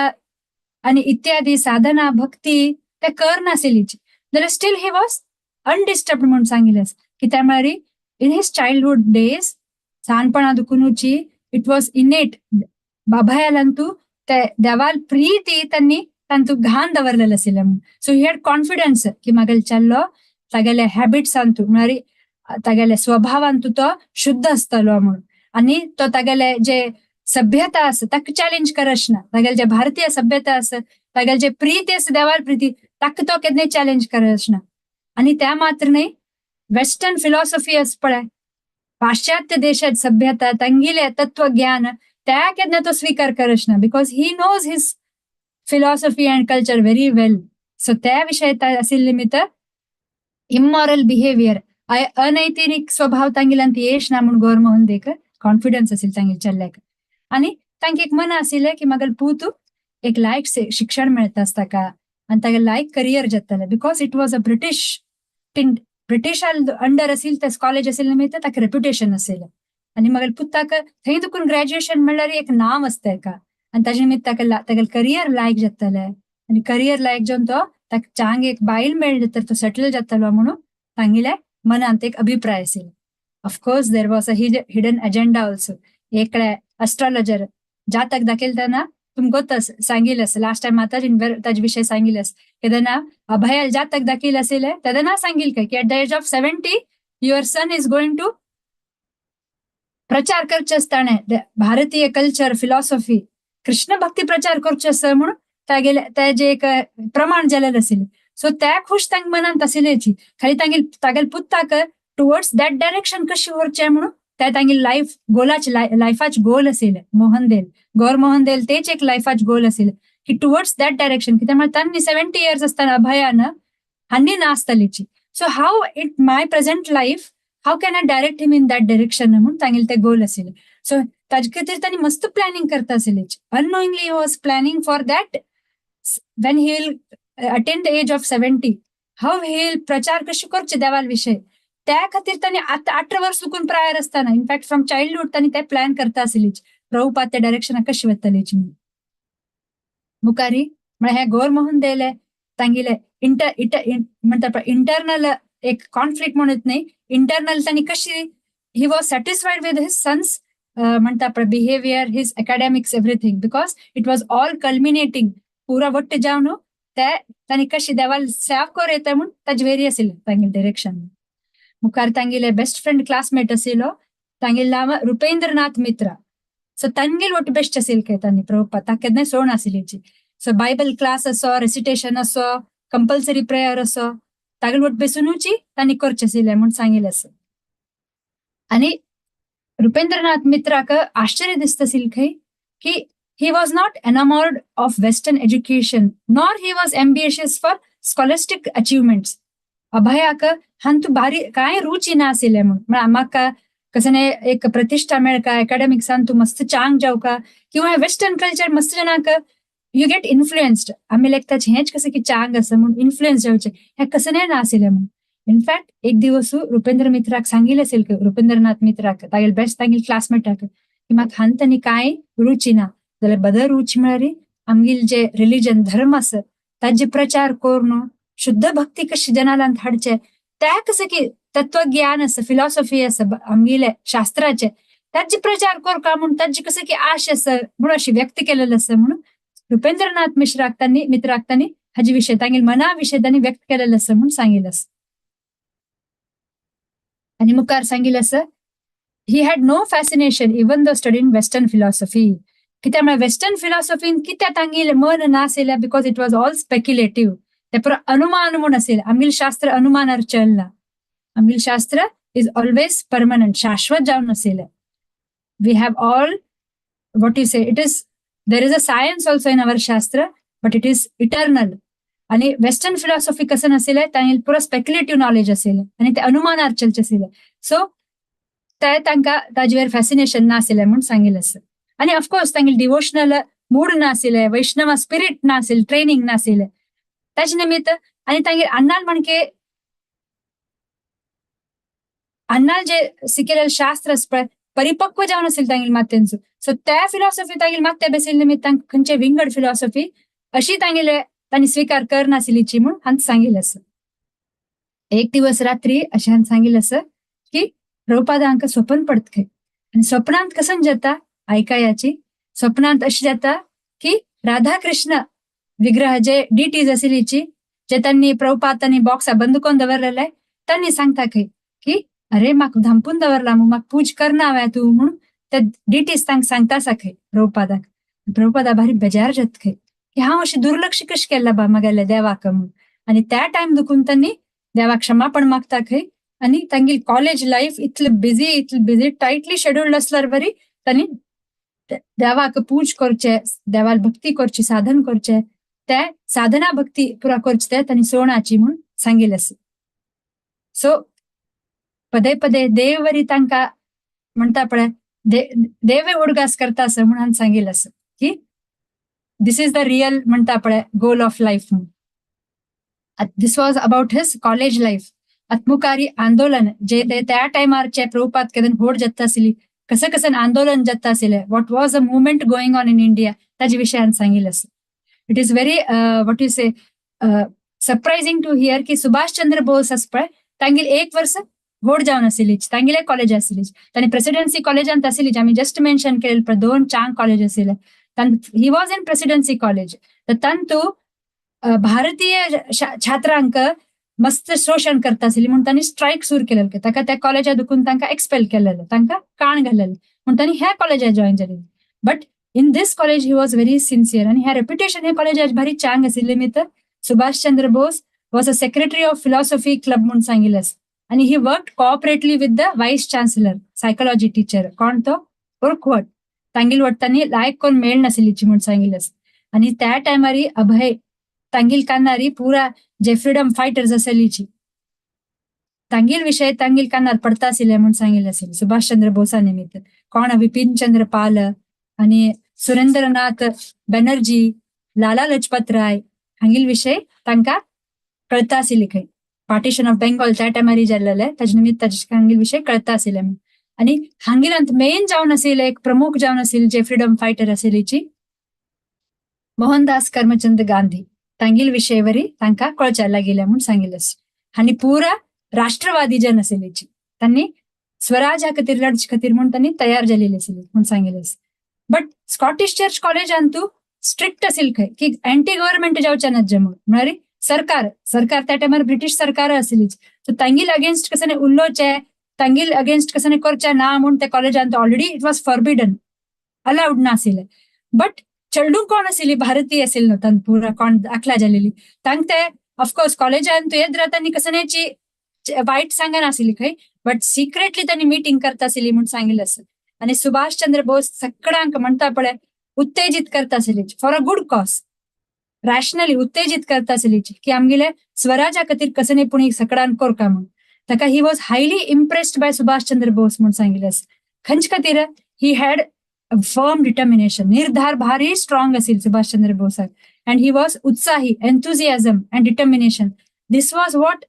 आनी इत्यादी साधना भक्ती ते कर नाशिल्लीची जाल्यार स्टील he was undisturbed म्हूण सांगिल्लें आसा. कित्याक म्हळ्यार इन his childhood days ल्हानपणा दुकुनूची it was innate अभयालांतू ते देवाल प्रीती त्यांनी तांतू घाण दवरलेलं आशिल्लें म्हणून. सो he had confidence की म्हागेलो चेडो तागेले हॅबिट्सांतू म्हळ्यार तागेले स्वभावांतू तो शुद्ध आसतलो म्हणून. आनी तो तागेले जे सभ्यता आसा ताका चॅलेंज करच ना, तागेले जे भारतीय सभ्यता आसा तागेले जे प्रीती आसा देवाल प्रीती ताका तो केन्नाय चॅलेंज करच ना. आनी त्या मात्र न्हय वेस्टर्न फिलॉसॉफी आसा पळय, पाश्चात्य देशात सभ्यता तांगेले तत्वज्ञान त्या केन्ना तो स्वीकार करच ना, because he knows his philosophy and culture very well. So त्या विशय आशिल्ले निमित्त इमॉरल बिहेवियर अनैतिक स्वभाव तांगेल्यान येश ना म्हूण गौरमोहन देक कॉन्फिडन्स आशिल्लो तांगेले चेडल्याक. आनी तांकां एक मन आशिल्लें की म्हागेले पूत एक लायक शिक्षण मेळटा आसता ताका आनी तागे लायक करियर जातलें, because it was a British British under आशिल्लें ते कॉलेज आशिल्लें निमित्त ताका रेप्युटेशन आशिल्लें. आनी मगेर पुताक थंय दुकून ग्रॅज्युएशन म्हणल्यार एक नांव आसता एका आनी ताजे निमित्त ताका तागेले करियर लायक जातलें आनी करियर लायक जावन तो ताका चांग एक बायल मेळ्ळी तर तो सेटल जातलो म्हणून तांगेल्या मनांत एक अभिप्राय आशिल्लो. Of course there was a hidden agenda also. एकले अस्ट्रॉलॉजर जातक दाखयतना तुमकां सांगिल्लें आसा लास्ट टायम माताजीन ताजे विशय सांगिल्लें आसा केदना अभयाल जातक दाखयलें आशिल्लें तेदना सांगिल्लें काय की at the age of 70 your son is going to प्रचार करचे आसता भारतीय कल्चर फिलॉसॉफी कृष्ण भक्ती प्रचार करचे आसा म्हणून तागेले तेजे एक प्रमाण जालेलें आशिल्लें. सो त्या खुश तांक मनांत आशिल्लेची खाली तांगेल तागेले पुताक टुवर्ड्स that direction कशी व्हरचें म्हणून त्या तांगेले लायफ गोलाचे लायफाचे गोल आशिल्लें. मोहन देल गौर मोहन देल तेच एक लायफाचे गोल आशिल्लें की टुवर्ड्स that direction कित्याक म्हळ्यार तांणी 70 इयर्स आसतना अभयान हांणी नासतलीची. So how it my present life how can I direct him in that direction म्हणून तांगेले ते गोल आशिल्लें. सो ताजे खातीर तांणी मस्त प्लॅनिंग करता आशिल्लें. Unknowingly he was planning for that when he will attain the age of 70 how he will प्रचार कशी करचे देवाल विशय त्या खातीर तांणी आतां 18 वर्स चुकून प्रायर आसतना इनफॅक्ट फ्रॉम चाइल्डहुड तांणी ते प्लॅन करता आशिल्लीच प्रभुपाद त्या डायरेक्शनाक कशी वतलीच म्हणून. मुखारी म्हळ्यार हे गौर मोहन देले तांगेले इंटर इंटर म्हणटा पळय इंटरनल एक कॉन्फ्लिक्ट म्हणत न्ही इंटरनल तांणी कशी he was satisfied with his son's म्हणटा पळय behaviour his academics everything because it was all culminating पुरा वट्ट जावन ते तांणी कशी देवाल सेवा कर येता म्हूण ताजे वेरी आशिल्लें तांगेले डायरेक्शन. मुखार तांगेले बेस्ट फ्रेंड क्लासमेट आशिल्लो तांगेले नांव रुपेंद्रनाथ मित्रा. सो तांगेल ಒಟ್ಟು ಬೆಸ್ಟ್ आशिल्ले काय तांणी प्रभुपाद ताका केन्नाय सोड आशिल्ली. सो बायबल क्लास असो रेसिटेशन असो कंपल्सरी प्रेयर असो तागेले ಒಟ್ಟು बेसुनूची तांणी करचें आशिल्लें म्हूण सांगिल्लें आसा. आनी रुपेंद्रनाथ मित्राक आश्चर्य दिसता आशिल्लें खंय की he was not enamoured of western education nor he was ambitious for scholastic achievements. अभयाक हांतू बारी कांय रुची ना आशिल्लें म्हूण म्हळ्यार म्हाका कसने एक प्रतिष्ठा मेळका एकाडेमिक्सान तूं मस्त चांग जावका किंवा वेस्टर्न कल्चर मस्त जणांक you get influenced आमी लेखताचे हेंच कसं की चांग आसा म्हूण इन्फ्लुएन्स जावचें हें कसने ना आशिल्लें म्हूण. इनफॅक्ट एक दिवस रुपेंद्र मित्राक सांगिल्लें आशिल्लें की रुपेंद्रनाथ मित्राक तागेले बेस्ट तागेले क्लासमेटाक की म्हाका हांत आनी कांय रुची ना जाल्यार बदर रुची म्हळ्यार आमगेले जे रिलिजन धर्म आसा ताजे प्रचार करून शुद्ध भक्ती कशी जनालांत हाडचे त्या कसं की तत्वज्ञान आसा फिलॉसॉफी आसा आमगेले शास्त्राचे ताजे प्रचार करका म्हूण ताजी कसं की आश आसा म्हणून अशी व्यक्त केलेलं आसा म्हणून रुपेंद्रनाथ मिश्राक तांणी मित्राक तांणी हाजे विशय तांगेले मना विशय तांणी व्यक्त केलेलं आसा म्हूण सांगिल्लें आसा. आनी मुखार सांगिल्लें आसा he had no fascination even though studying western philosophy. कित्याक म्हळ्यार वेस्टर्न फिलॉसॉफीन कित्याक तांगेलें मन नाशिल्लें because it was all speculative ते पुरो अनुमान म्हूण आशिल्लें. आमगेलें शास्त्र अनुमानार चलना, आमगेलें शास्त्र is always permanent शाश्वत जावन आशिल्लें. We have all what you say it is there is a science also in our shastra but it is eternal. आणि वेस्टर्न फिलॉसॉफी कसं नाशिल्लें तांगेलें पुरो स्पेक्युलेटीव नॉलेज आशिल्लें आनी ते अनुमानार चलचें आशिल्लें. सो ते तांकां ताजेर फॅसिनेशन नाशिल्लें म्हूण सांगिल्लें आसा. आनी ऑफकोर्स तांगेलें डिवोशनल मूड नाशिल्लें वैष्णव स्पिरीट नाशिल्लें ट्रेनिंग नाशिल्लें ताजे निमित्त. आनी तांगेर अन्नान म्हणके अन्नान जे शिकयलेलें शास्त्र आसा पळय परिपक्व जावन आशिल्लें तांगेले मात्यांचो. सो त्या फिलॉसॉफी तांगेले मात्या बेसिल्ले निमित्त तांकां खंयचे विंगड फिलॉसॉफी अशी तांगेले तांणी स्विकार करनाशिल्लीची म्हूण हांवें सांगिल्लें आसा. एक दिवस रात्री अशें हांवें सांगिल्लें आसा की प्रभुपादा हांकां स्वप्न पडत खंय आनी स्वप्नांत कसं जाता आयकायाची स्वप्नांत अशें जाता की राधा कृष्ण विग्रह जे डिटीज आशिल्लीची जे तांणी प्रभुपाद तांणी बॉक्सा बंद करून दवरलेले तांणी सांगता खंय की अरे म्हाका धांपून दवरला म्हूण म्हाका पूज करना हांवें तूं म्हणून ते डिटीज तांकां सांगता आसा खंय प्रभुपादाक. प्रभुपादा भारी बेजार जाता खंय की हांव अशें दुर्लक्ष कशें केलां बा म्हागेल्या देवाक म्हूण. आनी त्या टायम दुखून तांणी देवाक क्षमापण मागता खंय आनी तांगेली कॉलेज लायफ इतलें बिजी टायटली शेड्युल्ड आसल्यार बरी तांणी देवाक पूज करचे देवाक भक्ती करची साधन करचे ते साधना भक्ती पुरा करचे ते तांणी सोणाची म्हूण सांगिल्लें आसा. सो पदे पदे देववरी तांकां म्हणटा पळय देवे उडगास करता आसा म्हणून सांगिल्लें आसा की this is the real म्हणटा पळय गोल ऑफ लायफ म्हूण. This was about his college life. आत्मुकारी आंदोलन जे ते त्या टायमार जे प्रभुपाद केदन व्हड जाता आशिल्ली कसं कसं आंदोलन जाता आशिल्लें, what was a movement going on in India ताजे विशयान सांगिल्लें आसा. It is very what you say surprising to hear की सुभाष चंद्र बोस आसा पळय तांगेली एक वर्स व्हड जावन आशिल्ली, तांगेले कॉलेज आशिल्ली, तांणी प्रेसिडेन्सी कॉलेजांत आशिल्ली, आमी जस्ट मेन्शन केलें पळय दोन चांग कॉलेज आशिल्ले, he was in Presidency College. तर तांतू भारतीय छात्रांक मस्त शोशण करता आशिल्ली म्हूण तांणी स्ट्रायक सुरू केलेले, ताका त्या कॉलेजा दुखून तांकां एक्सपेल केलेले, तांकां काण घालेले, म्हूण तांणी ह्या कॉलेजात जॉईन जाली. But in this college he was very sincere आनी ह्या रेप्युटेशन ह्या कॉलेजात भारी चांग आशिल्ली निमित्त Subhash Chandra Bose was a secretary of philosophy club म्हूण सांगिल्लें आसा. आनी he worked cooperatively with the vice chancellor psychology teacher कोण तो उर्खवट, तांगेल वट्टांनी लायक कोण मेळ नाशिल्लीची म्हूण सांगिल्लें आसा. आनी त्या टायमारी अभय तांगेल कानारी पुरा जे फ्रीडम फायटर्स आसलीची तांगेल विशय तांगेल कानार पडता आशिल्ले म्हूण सांगिल्लें आशिल्लें सुभाष चंद्र बोसा निमित्त. कोण विपिन चंद्र पाल आनी सुरेंद्रनाथ बॅनर्जी, लाला लजपत राय हांगेल विशय तांकां कळता आशिल्ले खंय. पार्टिशन ऑफ बेंगॉल त्या टायमारी जाल्लेले ताजे निमित्त ताजे हांगेल विशय कळता आशिल्ले म्हूण. आनी हांगेलांत मेन जावन आशिल्ले एक प्रमुख जावन आशिल्ले जे फ्रीडम फायटर आशिल्लीची मोहनदास करमचंद गांधी, तांगेल विशयवरी तांकां कळच्या लागिल्लें म्हूण सांगिल्लें आसा. आनी पुरा राष्ट्रवादी जन आशिल्लीची तांणी स्वराजा खातीर लढचे खातीर म्हूण तांणी तयार जालेली आशिल्ली म्हूण सांगिल्लें आसा. बट स्कॉटिश चर्च कॉलेजांतू स्ट्रिक्ट आशिल्लें खंय की अँटी गव्हर्मेंट जावचें ना जे म्हूण, म्हळ्यार सरकार सरकार त्या टायमार ब्रिटीश सरकार आशिल्लीच, सो तांगेल अगेन्स्ट कसं उलोवचें, तांगेल अगेन्स्ट कसं करचें ना म्हूण त्या कॉलेजांत already it was forbidden, allowed नाशिल्लें. बट चेडूं कोण आशिल्ली भारतीय आशिल्ली न्हू तांकां पुरा कोण दाखला जालेली, तांकां ते ऑफकोर्स कॉलेजांत येत राव तांणी कसण्याची वायट सांगनाशिल्ली खंय, बट सिक्रेटली तांणी मिटींग करता आशिल्ली म्हूण सांगिल्लें आसा. आनी सुभाष चंद्र बोस सगळ्यांक म्हणटा पळय उत्तेजीत करता आशिल्ली for a good cause, rationally उत्तेजीत करता आशिल्ली की आमगेले स्वराजा खातीर कसं पुणी सगळ्यांक करका म्हूण. ताका he was highly impressed by Subhash Chandra Bose म्हूण सांगिल्लें आसा. खंयचे खातीर he had firm determination, निर्धार भारी स्ट्रॉंग असेल Subhash Chandra बोसाक, and he was उत्साही, enthusiasm and determination, this was what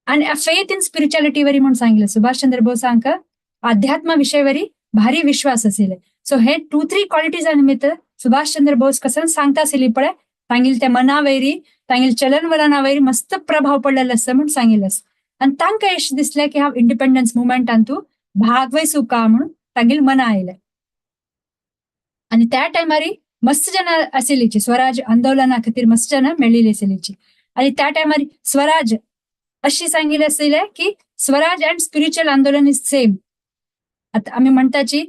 and a faith in spirituality वरी म्हूण सांगिल्लें. सुभाष चंद्र बोसांक अध्यात्म विशयवरी भारी विश्वास आशिल्ले. सो हे 2-3 क्वालिटीजा निमित्त सुभाष चंद्र बोस कसं सांगता आशिल्ली पळय तांगेल त्या मनावयरी तांगेल चलन वलनावयरी मस्त प्रभाव पडलेलो आसा म्हूण सांगिल्लें आसा. आनी तांकां अशें दिसलें की हांव इंडिपेंडन्स मुवमेंटांतू भाग वयसू का म्हणून तांगेल मना आयलें. आनी त्या टायमारी मस्त जाणां आशिल्लीची स्वराज आंदोलना खातीर मस्त जाणां मेळिल्ली आशिल्लीची. आनी त्या टायमार स्वराज अशी सांगिल्लें आशिल्लें की स्वराज अँड स्पिरिच्युअल आंदोलन is same. आतां आमी म्हणटाची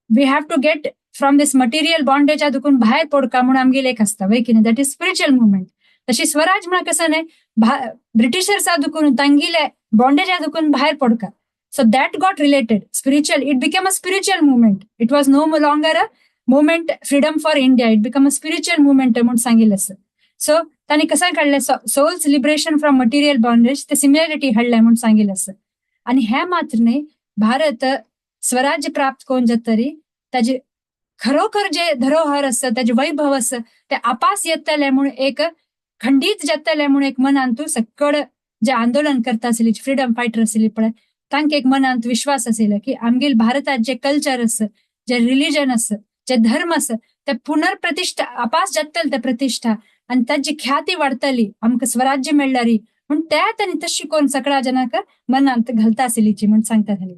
we have to get from this material बॉन्डेजा दुखून भायर पडका म्हूण आमगेले एक आसता वय कितें, that is spiritual movement. तशी स्वराज म्हळ्यार कसं न्हय ब्रिटिशर्सा दुखून तांगेले बॉन्डेजा दुखून भायर पडका. So that got related spiritual, it became a spiritual movement, it was no longer a movement freedom for India, it become a spiritual movement म्हूण सांगिल्लें आसा. सो तांणी कसं काडलें souls liberation from material bondage, ते सिमिलरिटी हाडलें म्हूण सांगिल्लें आसा. आनी हें मात्र न्हय, भारत स्वराज्य प्राप्त करून जातरी ताजे खरोखर जे धरोहर आसा ताजे वैभव आसा ते आपास येतले म्हूण एक खंडीत जातले म्हूण एक मनांत सकड जे आंदोलन करता आशिल्ली फ्रीडम फायटर आशिल्ली पळय तांकां एक मनांत विश्वास आशिल्लो की आमगेल भारतात जे कल्चर आसा, जे रिलिजन आसा, जे धर्म आसा ते पुनर्प्रतिष्ठा आपास जातले ते प्रतिष्ठा आनी ताजी ख्याती वाडटली आमकां स्वराज्य मेळ्ळारी म्हूण त्या तांणी तशी करून सगळ्या जणांक मनांत घालता आशिल्लीची म्हूण सांगता तांणी.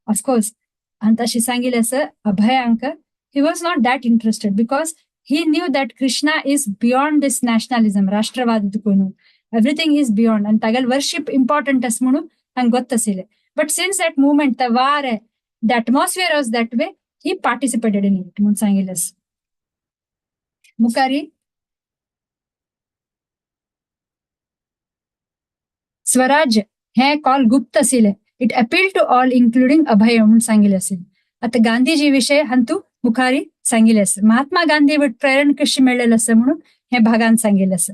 ऑफकोर्स आनी तशी सांगिल्लें आसा अभयांक he was not that interested because he knew that Krishna is beyond this nationalism, राष्ट्रवाद दुखून everything is beyond आनी तागेले वर्शीप इम्पॉर्टंट आसा म्हणून तांकां गोत्त आशिल्लें. But since that movement, the war, the atmosphere was that way, he participated in it म्हूण सांगिल्लें आसा. मुखारी स्वराज हे कॉल गुप्त आशिल्लें, it appeal to all including Abhay म्हूण सांगिल्लें आशिल्लें. आतां गांधीजी विशय हांतू मुखारी सांगिल्लें आसा. महात्मा गांधी प्रेरण कशी मेळ्ळेलें आसा म्हणून हे भागान सांगिल्लें आसा.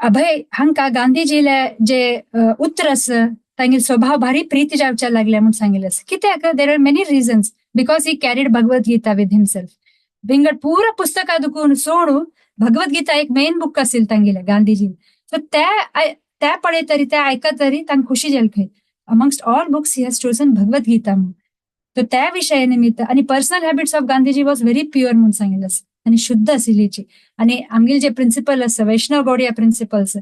अभय हांकां गांधीजीले जे उतर आसा तांगेले स्वभाव भारी प्रीती जावच्या लागले म्हूण सांगिल्लें आसा. कित्याक there are many reasons, because he carried Bhagavad Gita with himself. विंगड पुरा पुस्तकां दुखून सोडून भगवद गीता एक मेन बुक आशिल्लें तांगेलें गांधीजी. सो त्या पळय तरी त्या आयकत तरी तांकां खुशी जाली खंय. Amongst all books he has chosen Bhagavad Gita म्हणून. तर त्या विशया निमित्त आणि personal habits of Gandhiji was very pure म्हणून सांगितलं आणि शुद्ध आशिल्लीची. आणि आमगेले जे प्रिन्सिपल आसा, वैष्णव गौडिया प्रिन्सिपल्स,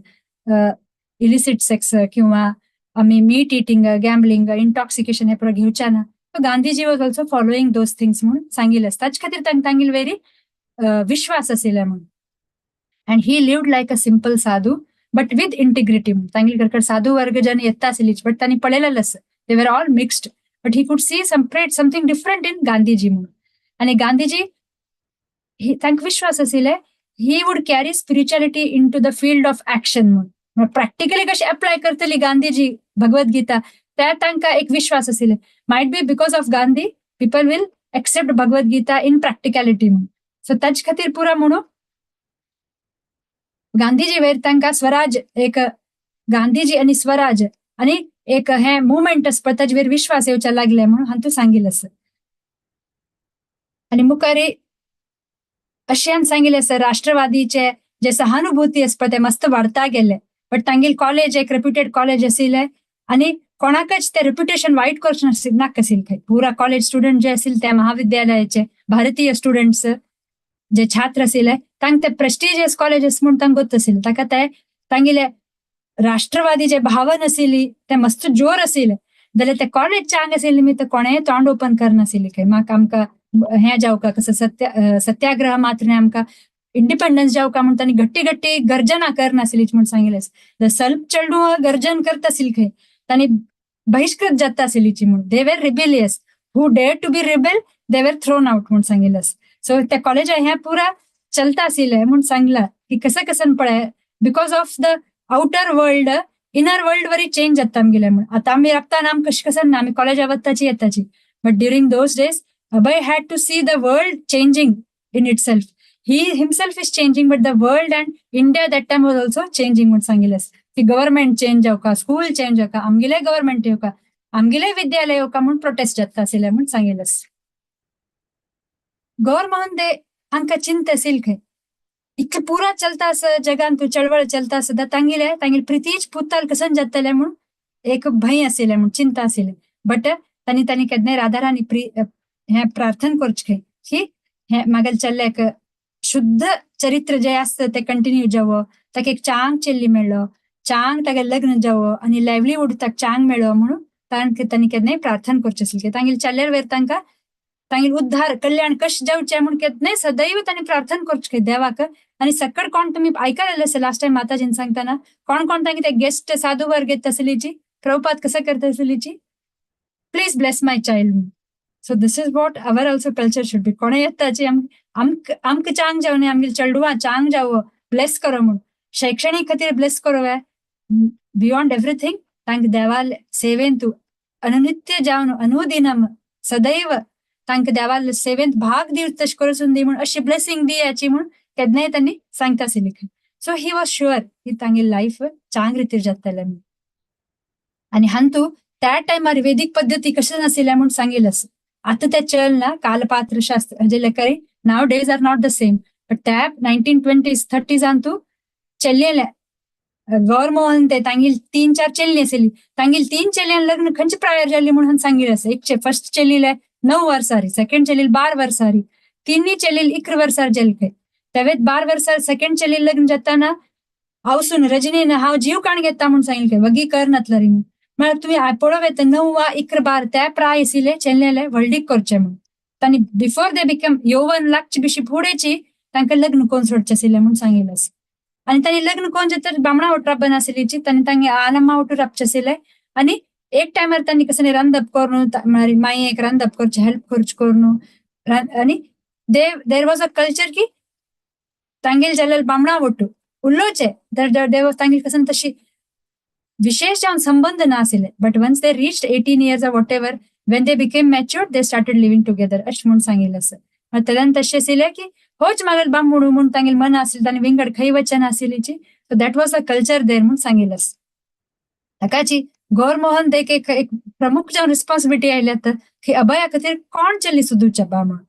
इलिसिट सेक्स किंवा आमी मीट इटिंग, गॅम्बलिंग, इंटॉक्सिकेशन हे पुरो घेवच्या ना. Gandhiji was also following those things म्हणून सांगिल्लें आसा. ताचे खातीर तांकां तांगेले वेरी विश्वास आशिल्ले म्हणून. And he lived like a simple sadhu but with integrity म्हणून. तांगेले घर साधू वर्ग जन येता आशिल्ली, बट तांणी पळयलेलें आसा, they were all mixed, but he could see something different in Gandhiji म्हणून. आणि गांधीजी तांकां विश्वास आशिल्ले, he would carry spirituality into the field of action म्हणून. प्रॅक्टिकली कशी अप्लाय करतली गांधीजी भगवत गीता, त्या तांकां एक विश्वास आशिल्ले. Might be because of Gandhi people will accept Bhagavad Gita in practicality म्हणून. सो ताचे खातीर पुरा म्हणून गांधीजी वयर तांकां स्वराज, एक गांधीजी आनी स्वराज आणि एक हे मुवमेंट आसा पळय, ताजे वयर विश्वास येवच्या लागले म्हणून हांतू सांगिल्लें आसा. आणि मुखारी अशें सांगिल्लें आसा, राष्ट्रवादीचे जे सहानुभूती आसा पळय, ते मस्त वाडता गेले. बट तांगेले कॉलेज एक रेप्युटेड कॉलेज आशिल्लें आणि कोणाकच ते रेप्युटेशन वायट करचें नाका आशिल्लें खंय. पुरा कॉलेज स्टुडंट जे आशिल्ले, त्या महाविद्यालयाचे भारतीय स्टुडंट्स जे छात्र आशिल्ले, तांकां ते प्रेस्टिजियस कॉलेजीस म्हूण तांकां गोत आशिल्लें. ताका ते तांगेले राष्ट्रवादी जे भावन आशिल्ली, ते मस्त जोर आशिल्ले. जाल्यार ते कॉलेजच्या हांगा आशिल्ले निमित्त कोणेय तोंड ओपन करनाशिल्ले खंय. म्हाका आमकां हें जावका कसं सत्याग्रह मात्र न्हय, आमकां इंडिपेंडन्स जावका म्हूण तांणी घट्टी घट्टी गर्जना करनाशिल्ली म्हूण सांगिल्लें. सल्प चेडूं गर्जन करता आशिल्ली खंय, तांणी बहिष्कृत जाता आशिल्लीची म्हूण. They were rebellious. Who dare to be rebel, they were thrown out म्हूण सांगिल्लें. सो त्या कॉलेजा हें पुरा चलता आशिल्लें म्हूण सांगलां की कसं कसं पळय, because of the outer world, inner world वरी चेंज जाता आमगेले म्हूण. आतां आमी राबताना आमकां कशें कसं ना, आमी कॉलेजा वताची येताची, but during those days Abhay had to see the world changing in itself. He himself is changing, but the world and India that time was also changing म्हूण सांगिल्लें. की गव्हर्मेंट चेंज जावका, स्कूल चेंज जावका, आमगेले गव्हर्मेंट येवका, आमगेले विद्यालय येवका म्हूण प्रोटेस्ट जाता आशिल्ले म्हूण सांगिल्लें. गौरमोहन दे हांकां चिंता आशिल्ली खंय, इतलें पुरा चलता आसा जगान, तूं चळवळ चलता आसा, तांगेले तांगेले प्रितीच पुताल कसन जातले म्हूण एक भंय आशिल्लें म्हूण, चिंता आशिल्लें. बट तांणी तांणी केन्नाय राधाराणी हें प्रार्थना करचें खंय की हें मागेले चल्याक शुद्ध चरित्र जे आसता ते कंटिन्यू जावो, ताका एक चांग चेल्ली मेळ्ळो, चांग तागे लग्न जावो आनी लायवलीहूड ताका चांग मेळ्ळो म्हणून तांणी केन्नाय प्रार्थना करचें आसलें. तांगेले चल्यार वयर तांकां तांगेले उद्धार कल्याण कशें जावचें म्हूण केन्नाय सदैव तांणी प्रार्थना करचें खंय देवाक. आनी सकळ कोण तुमी आयकलेलें आसा लास्ट टायम माताजीन सांगतना, कोण कोण तांगे ते गेस्ट साधू वर्ग येता आसलीची, प्रभुपाद कसं करता आसलीची, "Please bless my child." So this is what our also culture should be. कोणें येताची, आमकां चांग जावं न्ही, आमगेले चेडवां चांग जावो, ब्लेस करो म्हूण. शैक्षणिक खातीर ब्लेस करो. बियॉन्ड एव्हरीथिंग तांकां देवाल सेवेंत अनुनित्य जावन अनुदिनम सदैव तांकां देवाल सेवेंत भाग दिव, तशें करून दी म्हूण, अशी ब्लेसिंग दियाची म्हूण केन्नाय तांणी सांगता आशिल्ली खंय. सो he was sure की तांगेली लायफ चांग रितीर जातलें म्हूण. आनी हांतू त्या टायमार वेदीक पद्दती कशें नाशिल्लें म्हूण सांगिल्लें आसा. आतां तें चल ना कालपात्र शास्त्र हाजे लेकरी, now days are not the same, but त्या 1920s 30s तूं चल्लेले गौरमोहन ते तांगेली तीन चार चेल्ली आशिल्ली. तांगेली तीन चेल्यांक लग्न खंयचे प्रायर जाल्ली म्हणून सांगिल्लें आसा. एक फर्स्ट चेल्लीले 9 वर्सांनी, सेकंड चेल्लीले 12 वर्सांनी, तिन्ही चेल्लीले 11 वर्सां जाले खंय. तेवेत 12 वर्सां सेकंड चेल्ली लग्न जाताना हांवसून रजनीन हांव जीव काण घेता म्हूण सांगिल्लें खंय, वगी कर नातलरी म्हूण. म्हळ्यार तुमी पळोवं येता, 9 वा 11 12 त्या प्राय आशिल्ले चेल्लेले व्हडलीक करचें म्हूण. तांणी बिफोर they become यौवन लागचे बिशी फुडेंची तांकां लग्न करून सोडचें आशिल्लें म्हूण सांगिल्लें आसा. आनी तांणी लग्न कोण जाता, बामणा वट राबन आशिल्लीची, तांणी तांगे आलम्मा वटू राबचें आशिल्लें. आनी एक टायमार तांणी कसं रांदप करून, म्हळ्यार मायेक रांदप करचें, हेल्प करचें करून. आनी there was a culture की तांगेले जाल्ले बामणा वटू उलोवचें देव तांगेले कसं तशी विशेष जावन संबंध ना आशिल्ले. But once they reached 18 years or whatever, when they became matured, they started living together अशें म्हूण सांगिल्लें आसा. तेन्ना तशें आशिल्लें की होच मागेल बामणू म्हूण तांगेले मन आशिल्लें, तांणी विंगड खंय वचन आशिल्लीची. So that was a culture there म्हूण सांगिल्लें आसा. ताकाची गौरमोहन देक एक एक प्रमुख जावन रिस्पॉन्सिबिलिटी आयल्या आतां की अभया खातीर कोण चली सोदुच्या बा म्हणून.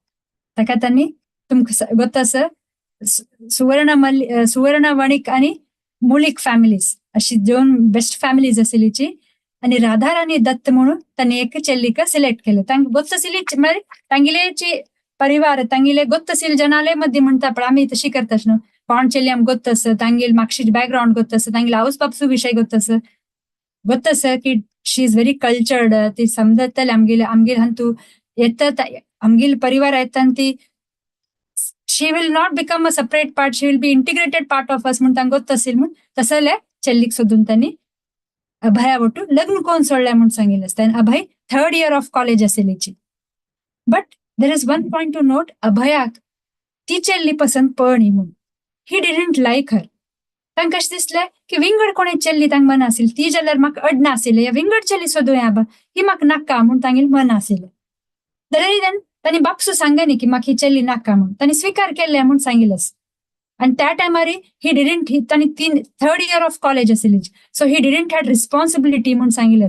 ताका तांणी तुमकां गोत आसा, सुवर्ण मल्ली, सुवर्ण वणीक आनी मुलीक फॅमिलीज, अशी दोन बेस्ट फॅमिलीज आशिल्लीची. आणि राधाराणी दत्त म्हणून तांणी एक चेल्लीक सिलेक्ट केले. तांकां गोत्तसिली म्हळ्यार तांगेलेची परिवार तांगेले गोत्तसील जनाले मदीं म्हणटा पण आमी तशी करता न्हू, कोण चेली आमकां गोत्त आसा, तांगेल मागशीच बॅकग्रावंड गोत्त आसा, तांगेले आवस बापसू विशय गोत्त आसा, गोत्त आसा की शी is very cultured, ती समजतले आमगेले आमगेल हांतू येता आमगेल परिवार येता ती she will not become a separate part, she will be integrated part of us म्हूण तांकां गोत्त असेल म्हूण तसले चेल्लीक सोदून तांणी अभया वटू लग्न कोण सोडल्या म्हूण सांगिल्लें. ताणें Abhay third year of college आशिल्लीची. But there is one point to note, अभयाक ती चेल्ली पसंत पळणी म्हूण ही डिडंट लायक हर. तांकां कशें दिसलें की विंगड कोणे चेल्ली तांकां मन आशिल्ली ती जाल्यार म्हाका अडना आशिल्लें, या विंगड चेल्ली सोदूया बा ही म्हाका नाका म्हूण तांगेलें मन आशिल्लें. जाल्यार तांणी बापसू सांगनी की म्हाका ही चेल्ली नाका म्हूण, तांणी स्विकार केल्ले म्हूण सांगिल्लें. आणि त्या टायमार ही डिडंट तांणी तीन थर्ड इयर ऑफ कॉलेज आशिल्ली, so he didn't had responsibility म्हूण सांगिल्लें.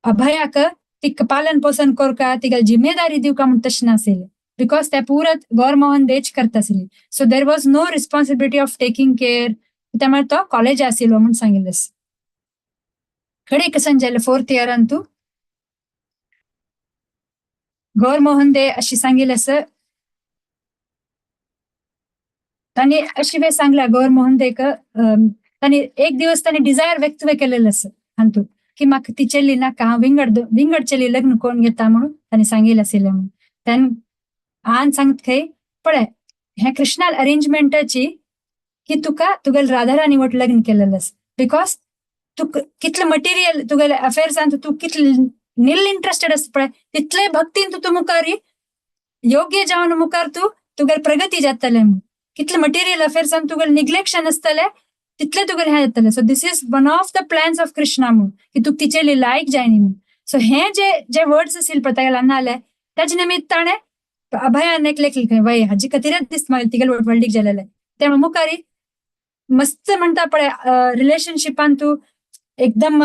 अभयाक तिका पालन पोषण करका तिका जिम्मेदारी दिवका म्हूण तशें नाशिल्लें, because ते पुरा गौरमोहन देच करता आशिल्ली. So there was no responsibility of taking care, त्यामुळे तो कॉलेज आशिल्लो म्हूण सांगिल्लें. कडेक जालें फोर्थ इयरान तूं गौरमोहन दे अशी सांगिल्लें आसा, तांणी अशी वेळ सांगला गौरमोहन देक, तांणी एक दिवस तांणी डिझायर व्यक्त केलेलं आसा हातूंत की म्हाका ती चेल्ली नाका, हांव विंगड विंगड चेली लग्न कोण घेता म्हणून तांणी सांगिल्लें आशिल्लें म्हणून. त्यान आन सांगत खंय पळय हें कृष्णाल अरेंजमेंटाची की तुका तुगेले राधाराणी वट लग्न केलेलें आसा, because तुका कितलें मटेरियल तुगेले अफेर्सान तूं कितलें नील इंट्रस्टेड आसा पळय तितले भक्तीन तूं मुखार योग्य जावन मुखार तूं तुगेली प्रगती जातलें म्हूण. कितले मटेरियल अफेर्सान तुगेलें निग्लेक्शन आसतलें तितलें तुगेलें हें जातलें. So this is one of the plans of Krishna म्हूण की तुका तिचेली लायक जायनी म्हूण. सो हे जे जे वर्ड्स आशिल्ले पळय तागेले अन्नाले ताजे निमित्त ताणें अभयान एक लेखले वय हाजी खातीरच दिसता म्हाका तिगेले व्हडलीक जालेलें. त्या मुखारी मस्त म्हणटा पळय रिलेशनशिपान तूं एकदम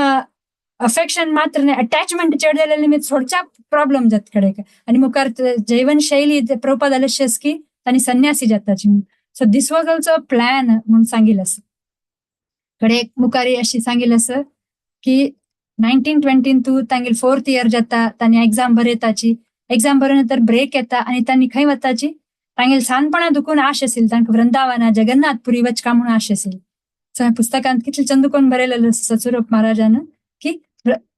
अफेक्शन मात्र न्ही अटॅचमेंट चड जालेले निमित्त थोडच्या प्रॉब्लम जाता कडेक आनी मुखार जीवन शैली प्रभुपाद आलशियस की तांणी संन्यासी जाताची म्हूण. So this was also a plan म्हूण सांगिल्लें आसा. कडेक मुखारी अशी सांगिल्लें आसा की 1920 तूं तांगेले फोर्थ इयर जाता, तांणी एग्जाम बरयताची, एग्जाम बरोवन नंतर ब्रेक येता आनी तांणी खंय वताची तांगेले ल्हानपणा दुखून आश आशिल्ली तांकां वृंदावना जगन्नाथपुरी वचका म्हणून आश आशिल्ली. सो पुस्तकांत कितले चंद कोण बरयलेलें सचुरप महाराजान की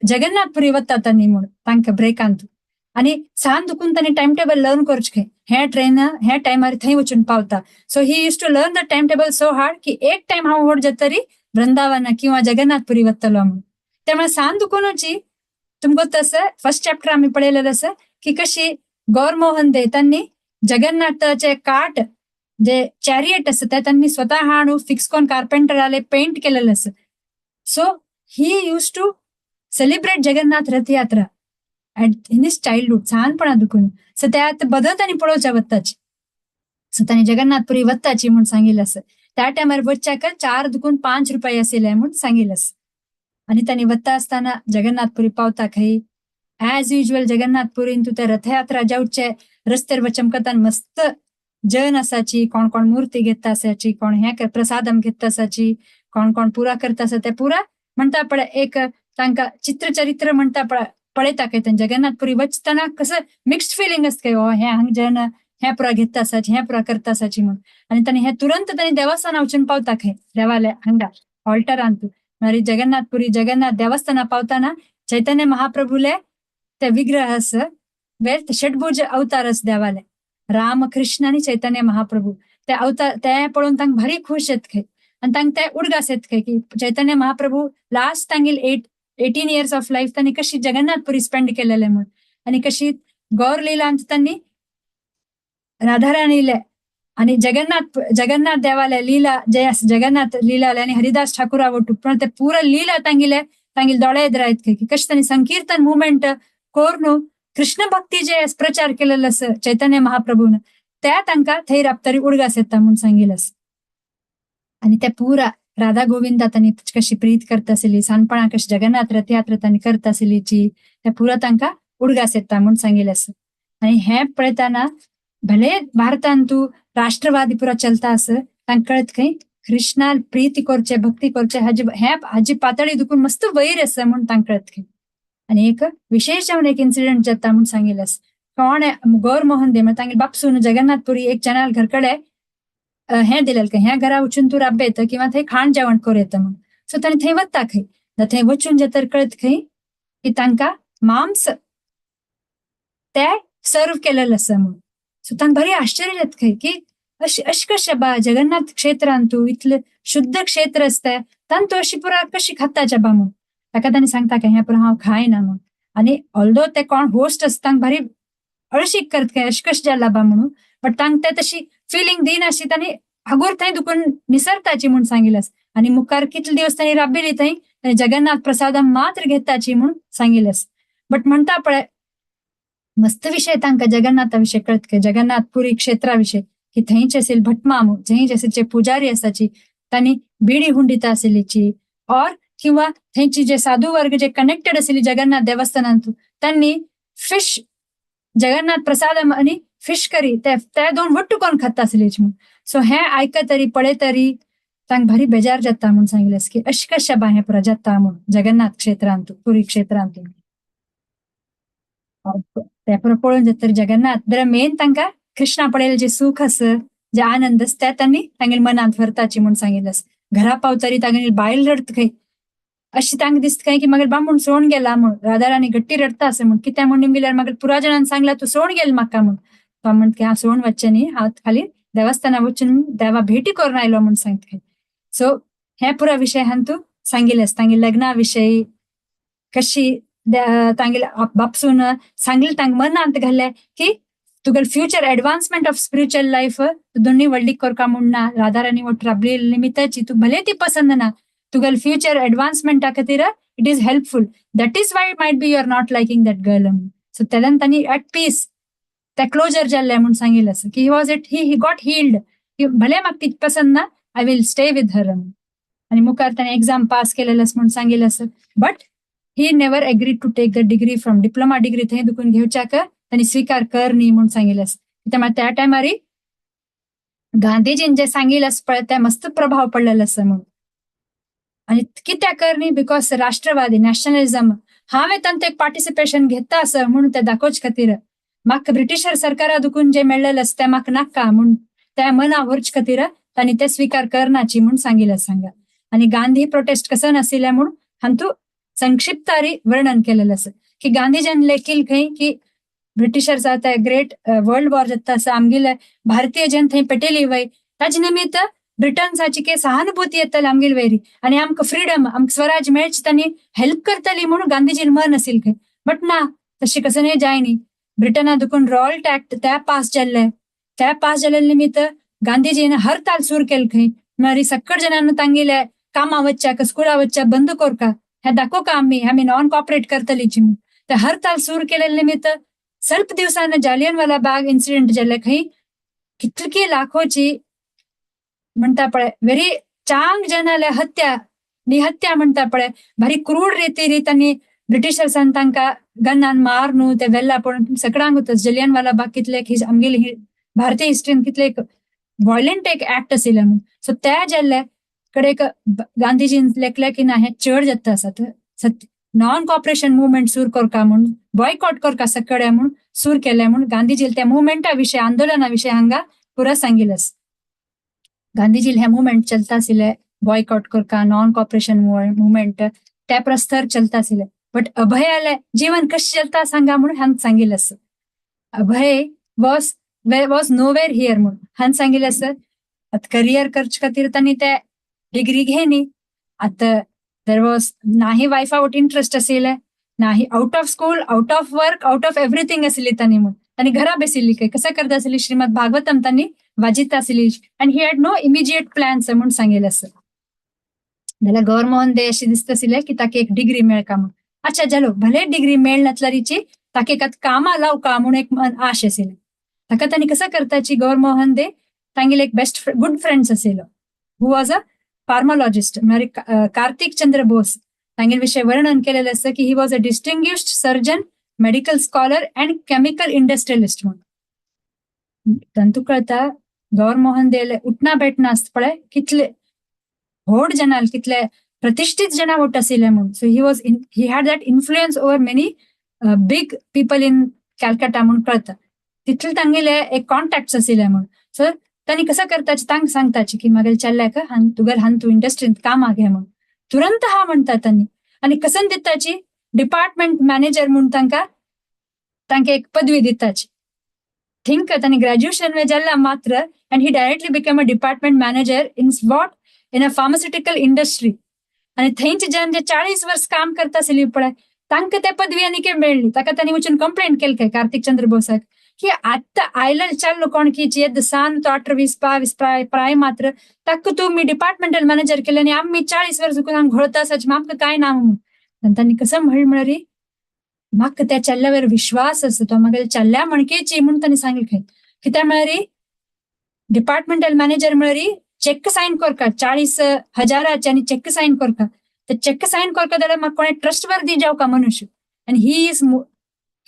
जगन्नाथपुरी वता तांणी म्हूण तांकां ब्रेकांत आनी सान दुखून तांणी टायम टेबल लर्न करचें, हे ट्रेन हे टायमार थंय वचून पावता. So he used to learn the time table so hard की एक टायम हांव व्हड जातरी वृंदावना किंवा जगन्नाथपुरी वतलो म्हणून. त्यामुळे सान दुखूनची तुमकां तसं फर्स्ट चॅप्टर आमी पळयलेलें आसा की कशी गौरमोहन दे तांणी जगन्नाथाचे काट जे चॅरियट आसा ते तांणी स्वतः हाणू फिक्स करून कार्पेंटराले पेंट केलेलें आसा. So he used to celebrate Jagannath Rath Yatra at in his childhood ल्हानपणा दुखून. सो ते आतां बदल तांणी पळोवच्या वत्ताची. सो तांणी जगन्नाथपुरी वत्ताची म्हूण सांगिल्लें आसा. त्या टायमार वच्च्याक 4 दुखून 5 रुपये आशिल्ले म्हूण सांगिल्लें आसा. आनी तांणी वता आसतना जगन्नाथपुरी पावता खंय एज युजल जगन्नाथपुरीन तूं ते रथयात्रा जावचे रस्त्यार वचमकतान मस्त जन आसाची, कोण कोण मूर्ती घेता आसाची, कोण हें प्रसादम घेता आसाची, कोण कोण पुरा करता आसा ते पुरा म्हणटा पळय एक तांकां चित्रचरित्र म्हणटा पळय पळयता खंय थंय जगन्नाथपुरी वचतना कसं मिक्स्ड फिलिंग आसता हो हें हांगा जन हें पुरा घेता आसाची हें पुरा करता आसाची म्हूण. आनी तांणी हें तुरंत तांणी देवस्थाना वचून पावता खंय देवालय हांगा ऑल्टरांत मागीर जगन्नाथपुरी जगन्नाथ देवस्थाना पावताना चैतन्य महाप्रभुले ते विग्रह आसा वेर षटभुज अवतार आसा देवाले राम कृष्ण आनी चैतन्य महाप्रभू ते अवतार ते पळोवन तांकां भारी खुश येत खंय आनी तांकां ते उडगास येत खंय की चैतन्य महाप्रभू लास्ट तांगेले 18 इयर्स ऑफ लायफ तांणी कशी जगन्नाथपुरी स्पेंड केलेले म्हूण आनी कशी गौर लीलांत तांणी राधाराणीले आणि जगन्नाथ जगन्नाथ देवाले लीला जे आसा जगन्नाथ लीला आनी हरिदास ठाकूरा वटू पण ते पुरा लीला तांगेले तांगेले दोळे एदरायत खंय की कशें तांणी संकीर्तन मुवमेंट करून कृष्ण भक्ती जे प्रचार केलेलो आसा चैतन्य महाप्रभून त्या तांकां थंय राबतरी उडगास येता म्हूण सांगिल्लें आसा. आनी ते पुरा राधा गोविंदा तांणी कशी प्रीत करता आशिल्ली ल्हानपणा कशी जगन्नाथ रथयात्रा तांणी करता आशिल्लीची ते पुरा तांकां उडगास येता म्हूण सांगिल्लें आसा. आनी हें पळयतना भले भारतान तूं राष्ट्रवादी पुरा चलता आसा तांकां कळत खंय कृष्णाल प्रीती करचे, भक्ती करचे हाजी हे हाजी पातळी दुखून मस्त वैर आसा म्हूण तांकां कळत. आनी एक विशेष जावन एक इन्सिडंट जाता म्हूण सांगिल्लें आसा. कोण गौर मोहन दे म्हळ्यार तांगेले बापसून जगन्नाथपुरी एक जनाल घरकडे हें दिलेलें खंय, ह्या घरा वचून तूं राबे येता किंवा थंय खाण जेवण करूं येता म्हूण. सो ताणें थंय वता खंय, थंय वचून जे तर कळत खंय की तांकां मांस ते सर्व केलेलें आसा म्हूण. सो तांकां भारी आश्चर्य जाता खंय की अशें अशें कशें बा जगन्नाथ क्षेत्रांत तूं इतलें शुद्ध क्षेत्र आसता तांतू अशी पुरा कशी खाता बा म्हूण. ताका तांणी सांगता की हें पुरा हांव खायना म्हूण. आनी ऑल्दो ते कोण होस्ट आसता तांकां भारी अळशीक करत खंय अशें कशें जाला बा म्हणून, बट तांकां ते तशी फिलींग दिनाशी तांणी हागूर थंय दुखून निसरताची म्हूण सांगिल्लें आसा. आनी मुखार कितले दिवस तांणी राबिल्ली थंय जगन्नाथ प्रसादम मात्र घेताची म्हूण सांगिल्लें आसा. बट म्हणटा पळय मस्त विशय तांकां जगन्नाथा विशय कळत खंय, जगन्नाथ पुरी क्षेत्रा विशय की थंयचे असेल भटमामू थंयचे असेल जे पुजारी आसाची तांणी बिडी हुंडिता आशिल्लीची और किंवा थंयची जे साधू वर्ग जे कनेक्टेड आशिल्ली जगन्नाथ देवस्थानांतू तांणी फिश जगन्नाथ प्रसादम आनी फिश करी ते ते दोन वट्टू कोण खाता आशिल्लीची म्हूण. सो हें आयकतरी पळयतरी तांकां भारी बेजार जाता म्हूण सांगिल्लें की अशें कशें बा हें पुरा जाता म्हूण जगन्नाथ क्षेत्रांतू पुरी क्षेत्रांतू. ते पुरा पळोवन जाता जगन्नाथ दर मेन तांकां कृष्णा पळयलें जे सुख आसा जे आनंद आसा ते तांणी तांगेल्या मनांत व्हरताची म्हूण सांगिल्लें आसा. घरा पावतरी तांगेली बायल रडत खंय, अशी तांकां दिसता खंय की मागीर बामूण सोडून गेला म्हूण. राधा राणी घट्टी रडटा आसा म्हूण, कित्याक म्हूण निमगिल्यार मागीर पुरा जाणान सांगला तूं सोडून गेल म्हाका म्हूण. तो म्हणटा की हांव सोडून वचचें न्ही, हांव खाली देवस्थाना वचून देवा भेटी करून आयलो म्हूण सांगता खंय. सो हे पुरा विशय हांतू सांगिल्लें आसा. तांगेल्या लग्ना विशयी कशी तांगेले बापसून सांगिल्लें तांकां मनांत घालें की तुगेले future advancement of spiritual life दोन्ही व्हडली करका म्हूण ना, राधा राणी वट राबली निमित्ताची तूं भले ती पसंद ना, तुगेले फ्युचर एडवान्समेंटा खातीर it is helpful, that is why might be you are not liking that girl म्हणून. सो तेल्यान तांणी एट पीस ते क्लोजर जाल्लें म्हूण सांगिल्लें आसा की he was it he he got healed की भले म्हाका ती पसंद ना, I will stay with her म्हणून. आनी मुखार ताणें एग्जाम पास केलेलें आसा म्हूण सांगिल्लें आसा. But he never agreed to take the degree from diploma degree थंय दुखून घेवच्याक तांणी स्विकार कर न्ही म्हूण सांगिल्लें आसा. कित्याक त्या टायमार गांधीजीन जे सांगिल्लें आसा पळय ते मस्त प्रभाव पडलेलो आसा म्हणून. आनी कित्याक कर न्ही, because राष्ट्रवादी नॅशनलिझम हांवें तांतूं एक पार्टिसिपेशन घेता आसा म्हणून ते दाखोवचे खातीर, म्हाका ब्रिटिशर सरकारा दुखून जे मेळ्ळेलें आसा तें म्हाका नाका म्हूण त्या मना व्हरचे खातीर तांणी ते स्विकार करनाची म्हूण सांगिल्लें सांगा. आनी गांधी प्रोटेस्ट कसो नाशिल्लें म्हूण हांतू संक्षिप्तारी वर्णन केलेलें आसा की गांधीजीन लेखील खंय की ब्रिटिशर्स ते ग्रेट वर्ल्ड वॉर जाता आसा आमगेले भारतीय जन थंय पेटेली वय ताजे निमित्त ब्रिटन्साची के सहानुभूती येतली आमगेले वयरी आनी आमकां फ्रिडम आमकां स्वराज मेळचे तांणी हेल्प करतली म्हणून गांधीजीन मन आशिल्लें खंय. बट ना तशें कसं न्ही जाय न्ही, ब्रिटना दुखून रॉल्ट एक्ट ते पास जाल्ले, ते पास जाल्ले निमित्त गांधीजीन हरताल सुरू केले खंय. म्हळ्यार सक्कड जणांना तांगेले कामां वच्च्याक स्कुला वच्च्याक बंद करका हे दाखोवका का आमी आमी नॉन कॉपरेट करतलीची म्हूण. ते हरताल सुरू केलेले निमित्त स्वल्प दिवसांनी जालियनवाला बाग इन्सिडेंट जाल्ले खंय कितली लाखोची म्हणटा पळय व्हेरी चांग जनाले हत्या निहत्या म्हणटा पळय भारी क्रूर रितीरी तांणी ब्रिटिशर्सान तांकां गन्नान मार न्हू ते वेल्ला पण सगळ्यांक जलियनवाला बाग कितले आमगेली भारतीय हिस्ट्रीन कितले एक वॉयलंट एक एक्ट आशिल्लें म्हणून. सो त्या जाल्ले कडे एक गांधीजीन लेखले की ना हें चड जाता आसा, नॉन कॉपरेशन मुवमेंट सुरू करका म्हूण, बॉयकॉट करका सगळे म्हूण सुरू केलें म्हूण गांधीजी त्या मुवमेंटा विशय आंदोलना विशय हांगा पुरा सांगिल्लें आसा. गांधीजी हे मुवमेंट चलता आशिल्ले बॉयकॉट करका नॉन कॉपरेशन मुवमेंट त्या प्रस्तर चलता आशिल्ले. बट अभयाले जीवन कशें चलता सांगा म्हणून हांगा सांगिल्लें आसा. Abhay was nowhere here म्हणून हांगा सांगिल्लें आसा. आतां करियर करचे खातीर तांणी ते डिग्री घेनी, आतां there was नाही वायफा वट इंट्रस्ट आशिल्लें, नाही out of school out of work out of everything आशिल्ली तांणी म्हणून. तांणी घरा बशिल्ली खंय कसं करता आशिल्ली श्रीमद भागवतम तांणी वाजिता आशिल्ली and he had no immediate plans म्हणून सांगिल्लें आसा. जाल्यार गौरमोहन दे अशें दिसता आशिल्लें की ताका एक डिग्री मेळका म्हणून. अच्छा जालो भले डिग्री मेळनासल्यारीची ताका एक आतां कामां लावका म्हणून एक आश आशिल्ली. ताका तांणी कसं करताची गौरमोहन दे तांगेले एक बेस्ट गुड फ्रेंड्स आशिल्लो who was a फार्मालॉजिस्ट म्हळ्यार कार्तिक चंद्र बोस. तांगेले विशय वर्णन केलेलें आसा की he was a distinguished surgeon, medical scholar and chemical industrialist म्हणून. तांतू कळता गौरमोहन देले उठना बैठना आसता पळय कितले व्हड जनाल कितले प्रतिष्ठित जना वट आशिल्ले म्हणून. So he was in he had that influence over many big people in Calcutta म्हणून कळता. तितले तांगेले एक कॉन्टॅक्ट आशिल्ले म्हणून. सो तांणी कसं करताचे तांकां सांगताचे की मागीर चल्ल्याक हान तुगेल हान तूं इंडस्ट्रींत कामाक घे म्हणून. तुरंत हा म्हणटा तांणी आनी कसन दिताची डिपार्टमेंट मॅनेजर म्हणून तांकां तांकां एक पदवी दिताची. थिंक तांणी ग्रॅज्युएशन वे जाल्ला मात्र and he directly become a department manager in what in a pharmaceutical industry. आनी थंयचे जन जे 40 वर्स काम करता आशिल्ली पळय तांकां ते पदवी आनी कितें मेळ्ळी. ताका तांणी वचून कंप्लेंट केली काय कार्तिक चंद्र बोसाक की आत्तां आयले चालू कोण की येद सान तो 18 20 22 प्राय मात्र ताका तूं मी डिपार्टमेंटल मॅनेजर केले आनी आमी 40 वर्स आमी घोळता आसाची आमकां कांय ना म्हणून. तांणी कसं म्हणलें म्हळ्यार म्हाका त्या चल्ल्यावर विश्वास आसा तो मागीर चल्ल्या म्हणकेची म्हणून तांणी सांगलें खंय. कित्याक म्हळ्यार डिपार्टमेंटल मॅनेजर म्हळ्यार चेक सायन करता 40,000 आनी चेक सायन करता. तर चेक सायन करता जाल्यार म्हाका कोणें ट्रस्ट वर्दी जावका मनुष्य आनी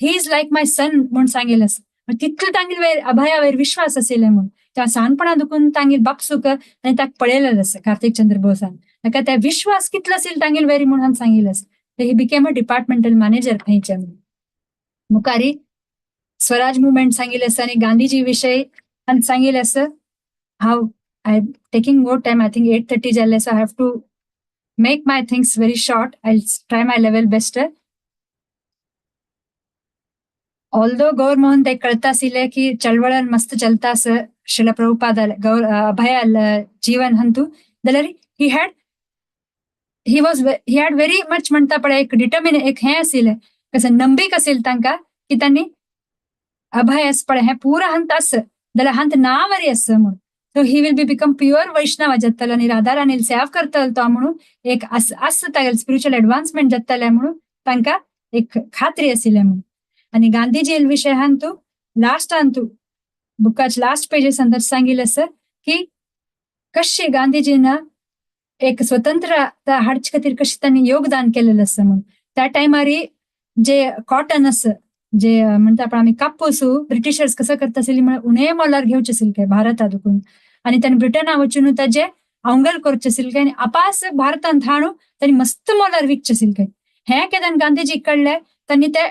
he is like my son म्हणून सांगेल आसा. तितलो तांगेल वयर अभया वयर विश्वास आशिल्ले म्हणून त्या सानपणा दुखून तांगेल बापसूक आनी ताका पळयलेलें आसा कार्तिक चंद्र बोसान. ताका त्या विश्वास कितलो आशिल्लो तांगेल वयर म्हणून सांगिल्लें आसा. He became a departmental manager थंयचे. मुखारी स्वराज मुवमेंट सांगिल्लें आसा आनी गांधीजी विशय आनी सांगिल्लें आसा. हांव I taking more time, I think 8:30 जाल्लें, so I have to make my things very short. I try my level best. Although Gaur Mohan ते कळता आशिल्लें की चळवळन मस्त चलता आसा श्रील प्रभुपाद गौर अभय जीवन हंतू जाल्यार he had very much म्हणटा पळय एक डिटर्मिन एक हें आशिल्लें कसं नंबीक आशिल्लें तांकां की तांणी अभय आसा पळय हें पुरा हंत आसा जाल्यार हंत ना वरी आसा म्हणून. So he will be become pure Vaishnava जातलो आनी राधा राणील सेवा करतलो तो म्हणून एक आसा तागेलें स्पिरिच्युअल एडवान्समेंट जातलें म्हणून तांकां एक खात्री आशिल्लें म्हणून. आनी गांधीजी विशय तूं लास्टान तूं बुकाच्या लास्ट पेजीस अंदर सांगिल्लें आसा की कशें गांधीजीन एक स्वतंत्रता हाडचे खातीर कशें तांणी योगदान केलेलें आसा म्हणून. त्या टायमार जे कॉटन आसा जे म्हणटा पळय आमी कापूस ब्रिटिशर्स कसो करता आशिल्ली म्हळ्यार उणे मोलार घेवचे आशिल्ले काय भारता दुखून आनी तांणी ब्रिटना वचून ताजे अवंगल करचे आशिल्ले काय आनी आपास भारतांत हाडून तांणी मस्त मोलार विकचे आशिल्ले काय. हें केन्ना गांधीजी कळ्ळें तांणी ते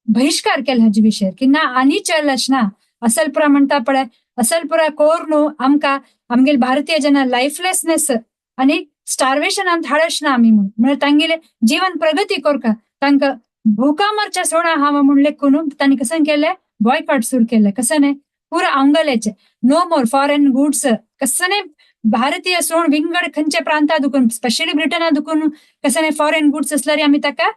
बहिष्कार केला हाजे विशयार की ना आनी चलच ना असल पुरा म्हणटा पळय असल पुरा कोर न्हू आमकां आमगेले भारतीय जना लायफलेसनेस आनी स्टार्वेशनांत हाडच ना आमी म्हणून. म्हळ्यार तांगेले जीवन प्रगती करका तांकां भुका मरच्या सोडा हांव म्हूण लेखून तांणी कसं केलें बॉयकॉट सुरू केलें. कसं न्ही पुरा अवंगल्याचें नो मोर फॉरेन गुड्स कसं न्ही भारतीय सोड विंगड खंयच्या प्रांता दुखून स्पेशली ब्रिटना दुखून कसं न्ही फॉरेन गुड्स आसल्यार आमी ताका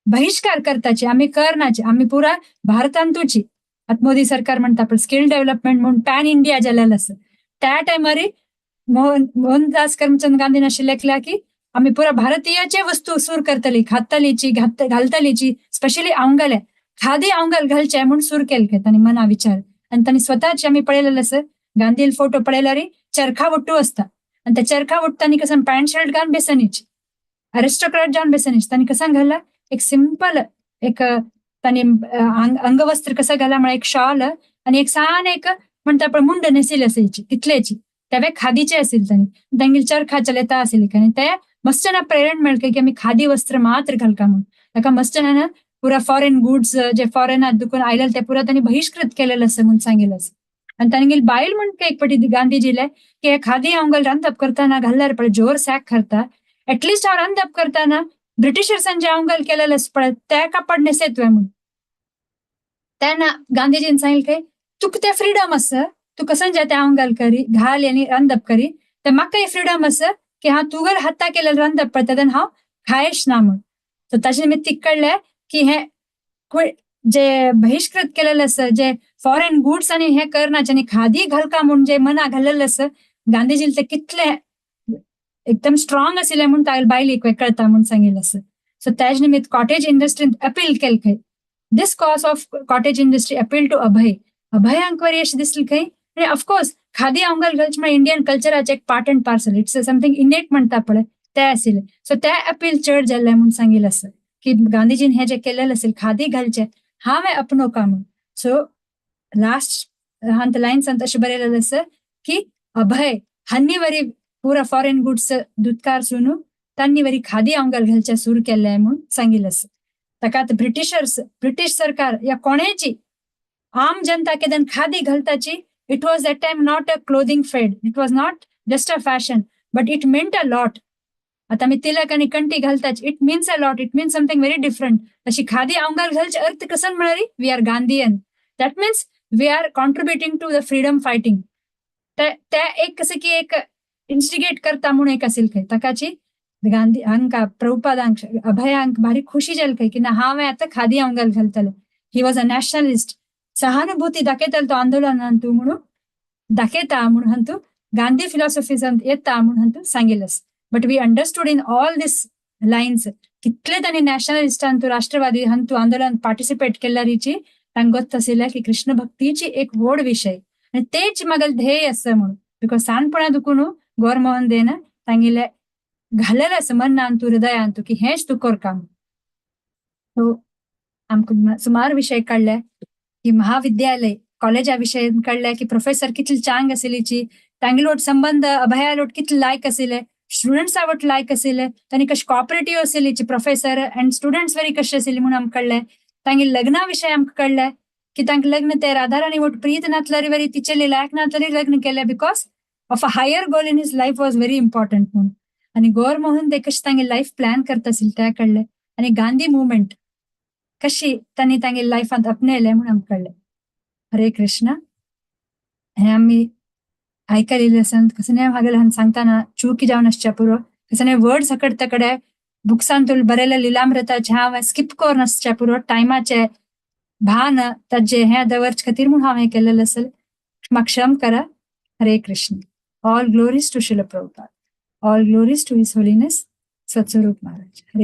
बहिष्कार करताचे आमी करनाचे आमी पुरा भारतांतूची. आतां मोदी सरकार म्हणटा पळय स्किल डेव्हलपमेंट म्हणून पॅन इंडिया जालेलें आसा. त्या टायमार मोहनदास करमचंद गांधीन अशें लेखलां की आमी पुरा भारतीयाचे वस्तू सूर करतली खातलीची घालतलीची स्पेशली अवंगले खादी अवंगल घालचे म्हूण सूर केले काय तांणी मना विचार. आनी तांणी स्वताचे आमी पळयलेलें आसा गांधील फोटो पळयल्यार चरखा वट्टू आसता आनी त्या चरखा वट्टांनी कसं पॅन्ट शर्ट घालून बेसनीच अरिस्टोक्रॅट जावन बेसनीच तांणी कसं घाला एक सिंपल एक तांणी अंगवस्त्र कसं घाला म्हळ्यार एक शॉल आनी एक सान एक म्हणटा पळय मुंड न्हेसिल्ली आसायची तितलेची तेवे खादीचे आशिल्ले तांणी तांगेली चरखा चलयता आशिल्ली आनी ते मस्त जाणां प्रेरण मेळटा की आमी खादी वस्त्र मात्र घालका म्हणून. ताका मस्त जाणां पुरा फॉरेन गुड्स जे फॉरेनात दुखून आयलेले ते पुरा तांणी बहिष्कृत केलेलें आसा म्हणून सांगिल्लें आसा. आनी तांगेली बायल म्हण एक फावटी गांधीजीले की खादी अवंगल रांदप करतना घाल्यार पळय जोर सॅक करता एटलिस्ट हांव रांदप करतना ब्रिटिशर्सान जे अवंगल केलेलें आसा पळय ते कापड न्हेसयत तुवें म्हणून. तेन्ना गांधीजीन सांगलें काय तुका तें फ्रिडम आसा तूं कसं जाय तें अवंगल करी घाल आनी रांदप करी तर म्हाकाय फ्रिडम आसा की हांव तुगेर हाता केलेलें रांदप पळयता तेन्ना हांव खायच ना म्हणून. सो ताजे निमित्त कळ्ळें की हें जे बहिष्कृत केलेलें आसा जे फॉरेन गुड्स आनी हें करनाचे आनी खादी घालका म्हूण जे मना घाल्लेलें आसा गांधीजीन ते कितले एकदम स्ट्रॉंग आशिल्ले म्हूण तागेले बायलेक कळता म्हूण सांगिल्लें आसा. सो तेज निमित्त कॉटेज इंडस्ट्रीन अपील केलें खंय this cause of cottage industry appeal to Abhay. अभयांक वरी अशें दिसलें खंय आनी ऑफकोर्स खादी अवंगल घालचें म्हळ्यार इंडियन कल्चराचें एक part and parcel it's something innate म्हणटा पळय तें आशिल्लें. सो तें अपील चड जाल्लें म्हूण सांगिल्लें आसा की गांधीजीन हें जें केलेलें आशिल्लें खादी घालचें हांवें अपनो का म्हूण. सो लास्ट हांत लायन्सांत अशें बरयलेलें आसा की अभय हन्नी वरी पुरा फॉरेन गुड्स दुदकार सून तांणी वरी खादी आंगार घालच्या सुरू केल्ले म्हणून सांगितलं आसा. ताका आतां ब्रिटिशर्स, ब्रिटीश सरकार या कोणेची आम जनता केदन khadi घालताची, it was that time not a clothing fad, it was not just a fashion, but it meant a lot. आता मी तिलक आणि कंठी घालताच, it means a lot, it means something very different. अशी खादी अंगार घालचे अर्थ कसन म्हळ्यार we are Gandhian, that means we are contributing to the freedom fighting. त्या एक कसं की एक इन्स्टिगेट करता म्हणून एक असेल खंय. ताकाची गांधी हांका, प्रभुपादांक, अभयांक भारी खुशी जाल खंय की ना, हांवें आतां खादी अंगार घालतले. He was a nationalist. सहानुभूती दाखयतालो तो आंदोलनान तूं म्हणून दाखयता म्हणून हंतू गांधी फिलॉसॉफीजांत येता म्हणून हंतू सांगितलं. But we understood in all this lines कितले तांणी नॅशनलिस्टान तूं, राष्ट्रवादी हंतू आंदोलन पार्टिसिपेट केल्यारीची तांकां गोत्त आशिल्लें की कृष्ण भक्तीची एक व्हड विशय आनी तेच म्हागेलें ध्येय आसा म्हणून. Because सानपणा दुखून गौरमोहन देन तांगेले घालेलें आसा मनांतू, हृदयांतू की हेंच तूं कर काम. सो आमकां सुमार विशय काडले की महाविद्यालय कॉलेजा विशय कळ्ळे की प्रोफेसर कितले चांग आशिल्लीची, तांगेलोट संबंध अभयालोट कितले लायक आशिल्ले, स्टुडंट्सा वट लायक आशिल्ले, तांणी कशें कॉपरेटीव आशिल्लीची प्रोफेसर अँड स्टुडंट्स वरी कशें आशिल्ली म्हणून आमकां कळ्ळें. तांगे लग्ना विशय आमकां कळ्ळें की तांकां लग्न ते राधाराणी वट प्रीत नातलरी वरी तिचेली लायक नातलरी लग्न केलें because of a higher goal in his life was very important म्हणून. आनी गौरमोहन ते कशें तांगे लायफ प्लॅन करता आशिल्ले त्या कळ्ळें. आनी गांधी मुवमेंट कशी तांणी तांगे लायफांत आपणायलें म्हणून आमकां कळ्ळें. हरे कृष्ण. हे आमी आयकलेले आसा. कसं हागेले सांगताना चुकी जावन आसच्या पुरो, कसं वर्ड्स अकड तकडे बुक्सांतून बरयलें लिलामृताचे हांव स्किप करून आसच्या पुरो, टायमाचे भान ताजे हें दवरचे खातीर म्हूण हांव हें केल्लें आसल. म्हाका क्षम करा. हरे Krishna. All glories to Srila Prabhupada, all glories to His Holiness Satsvarup Maharaj. Hare.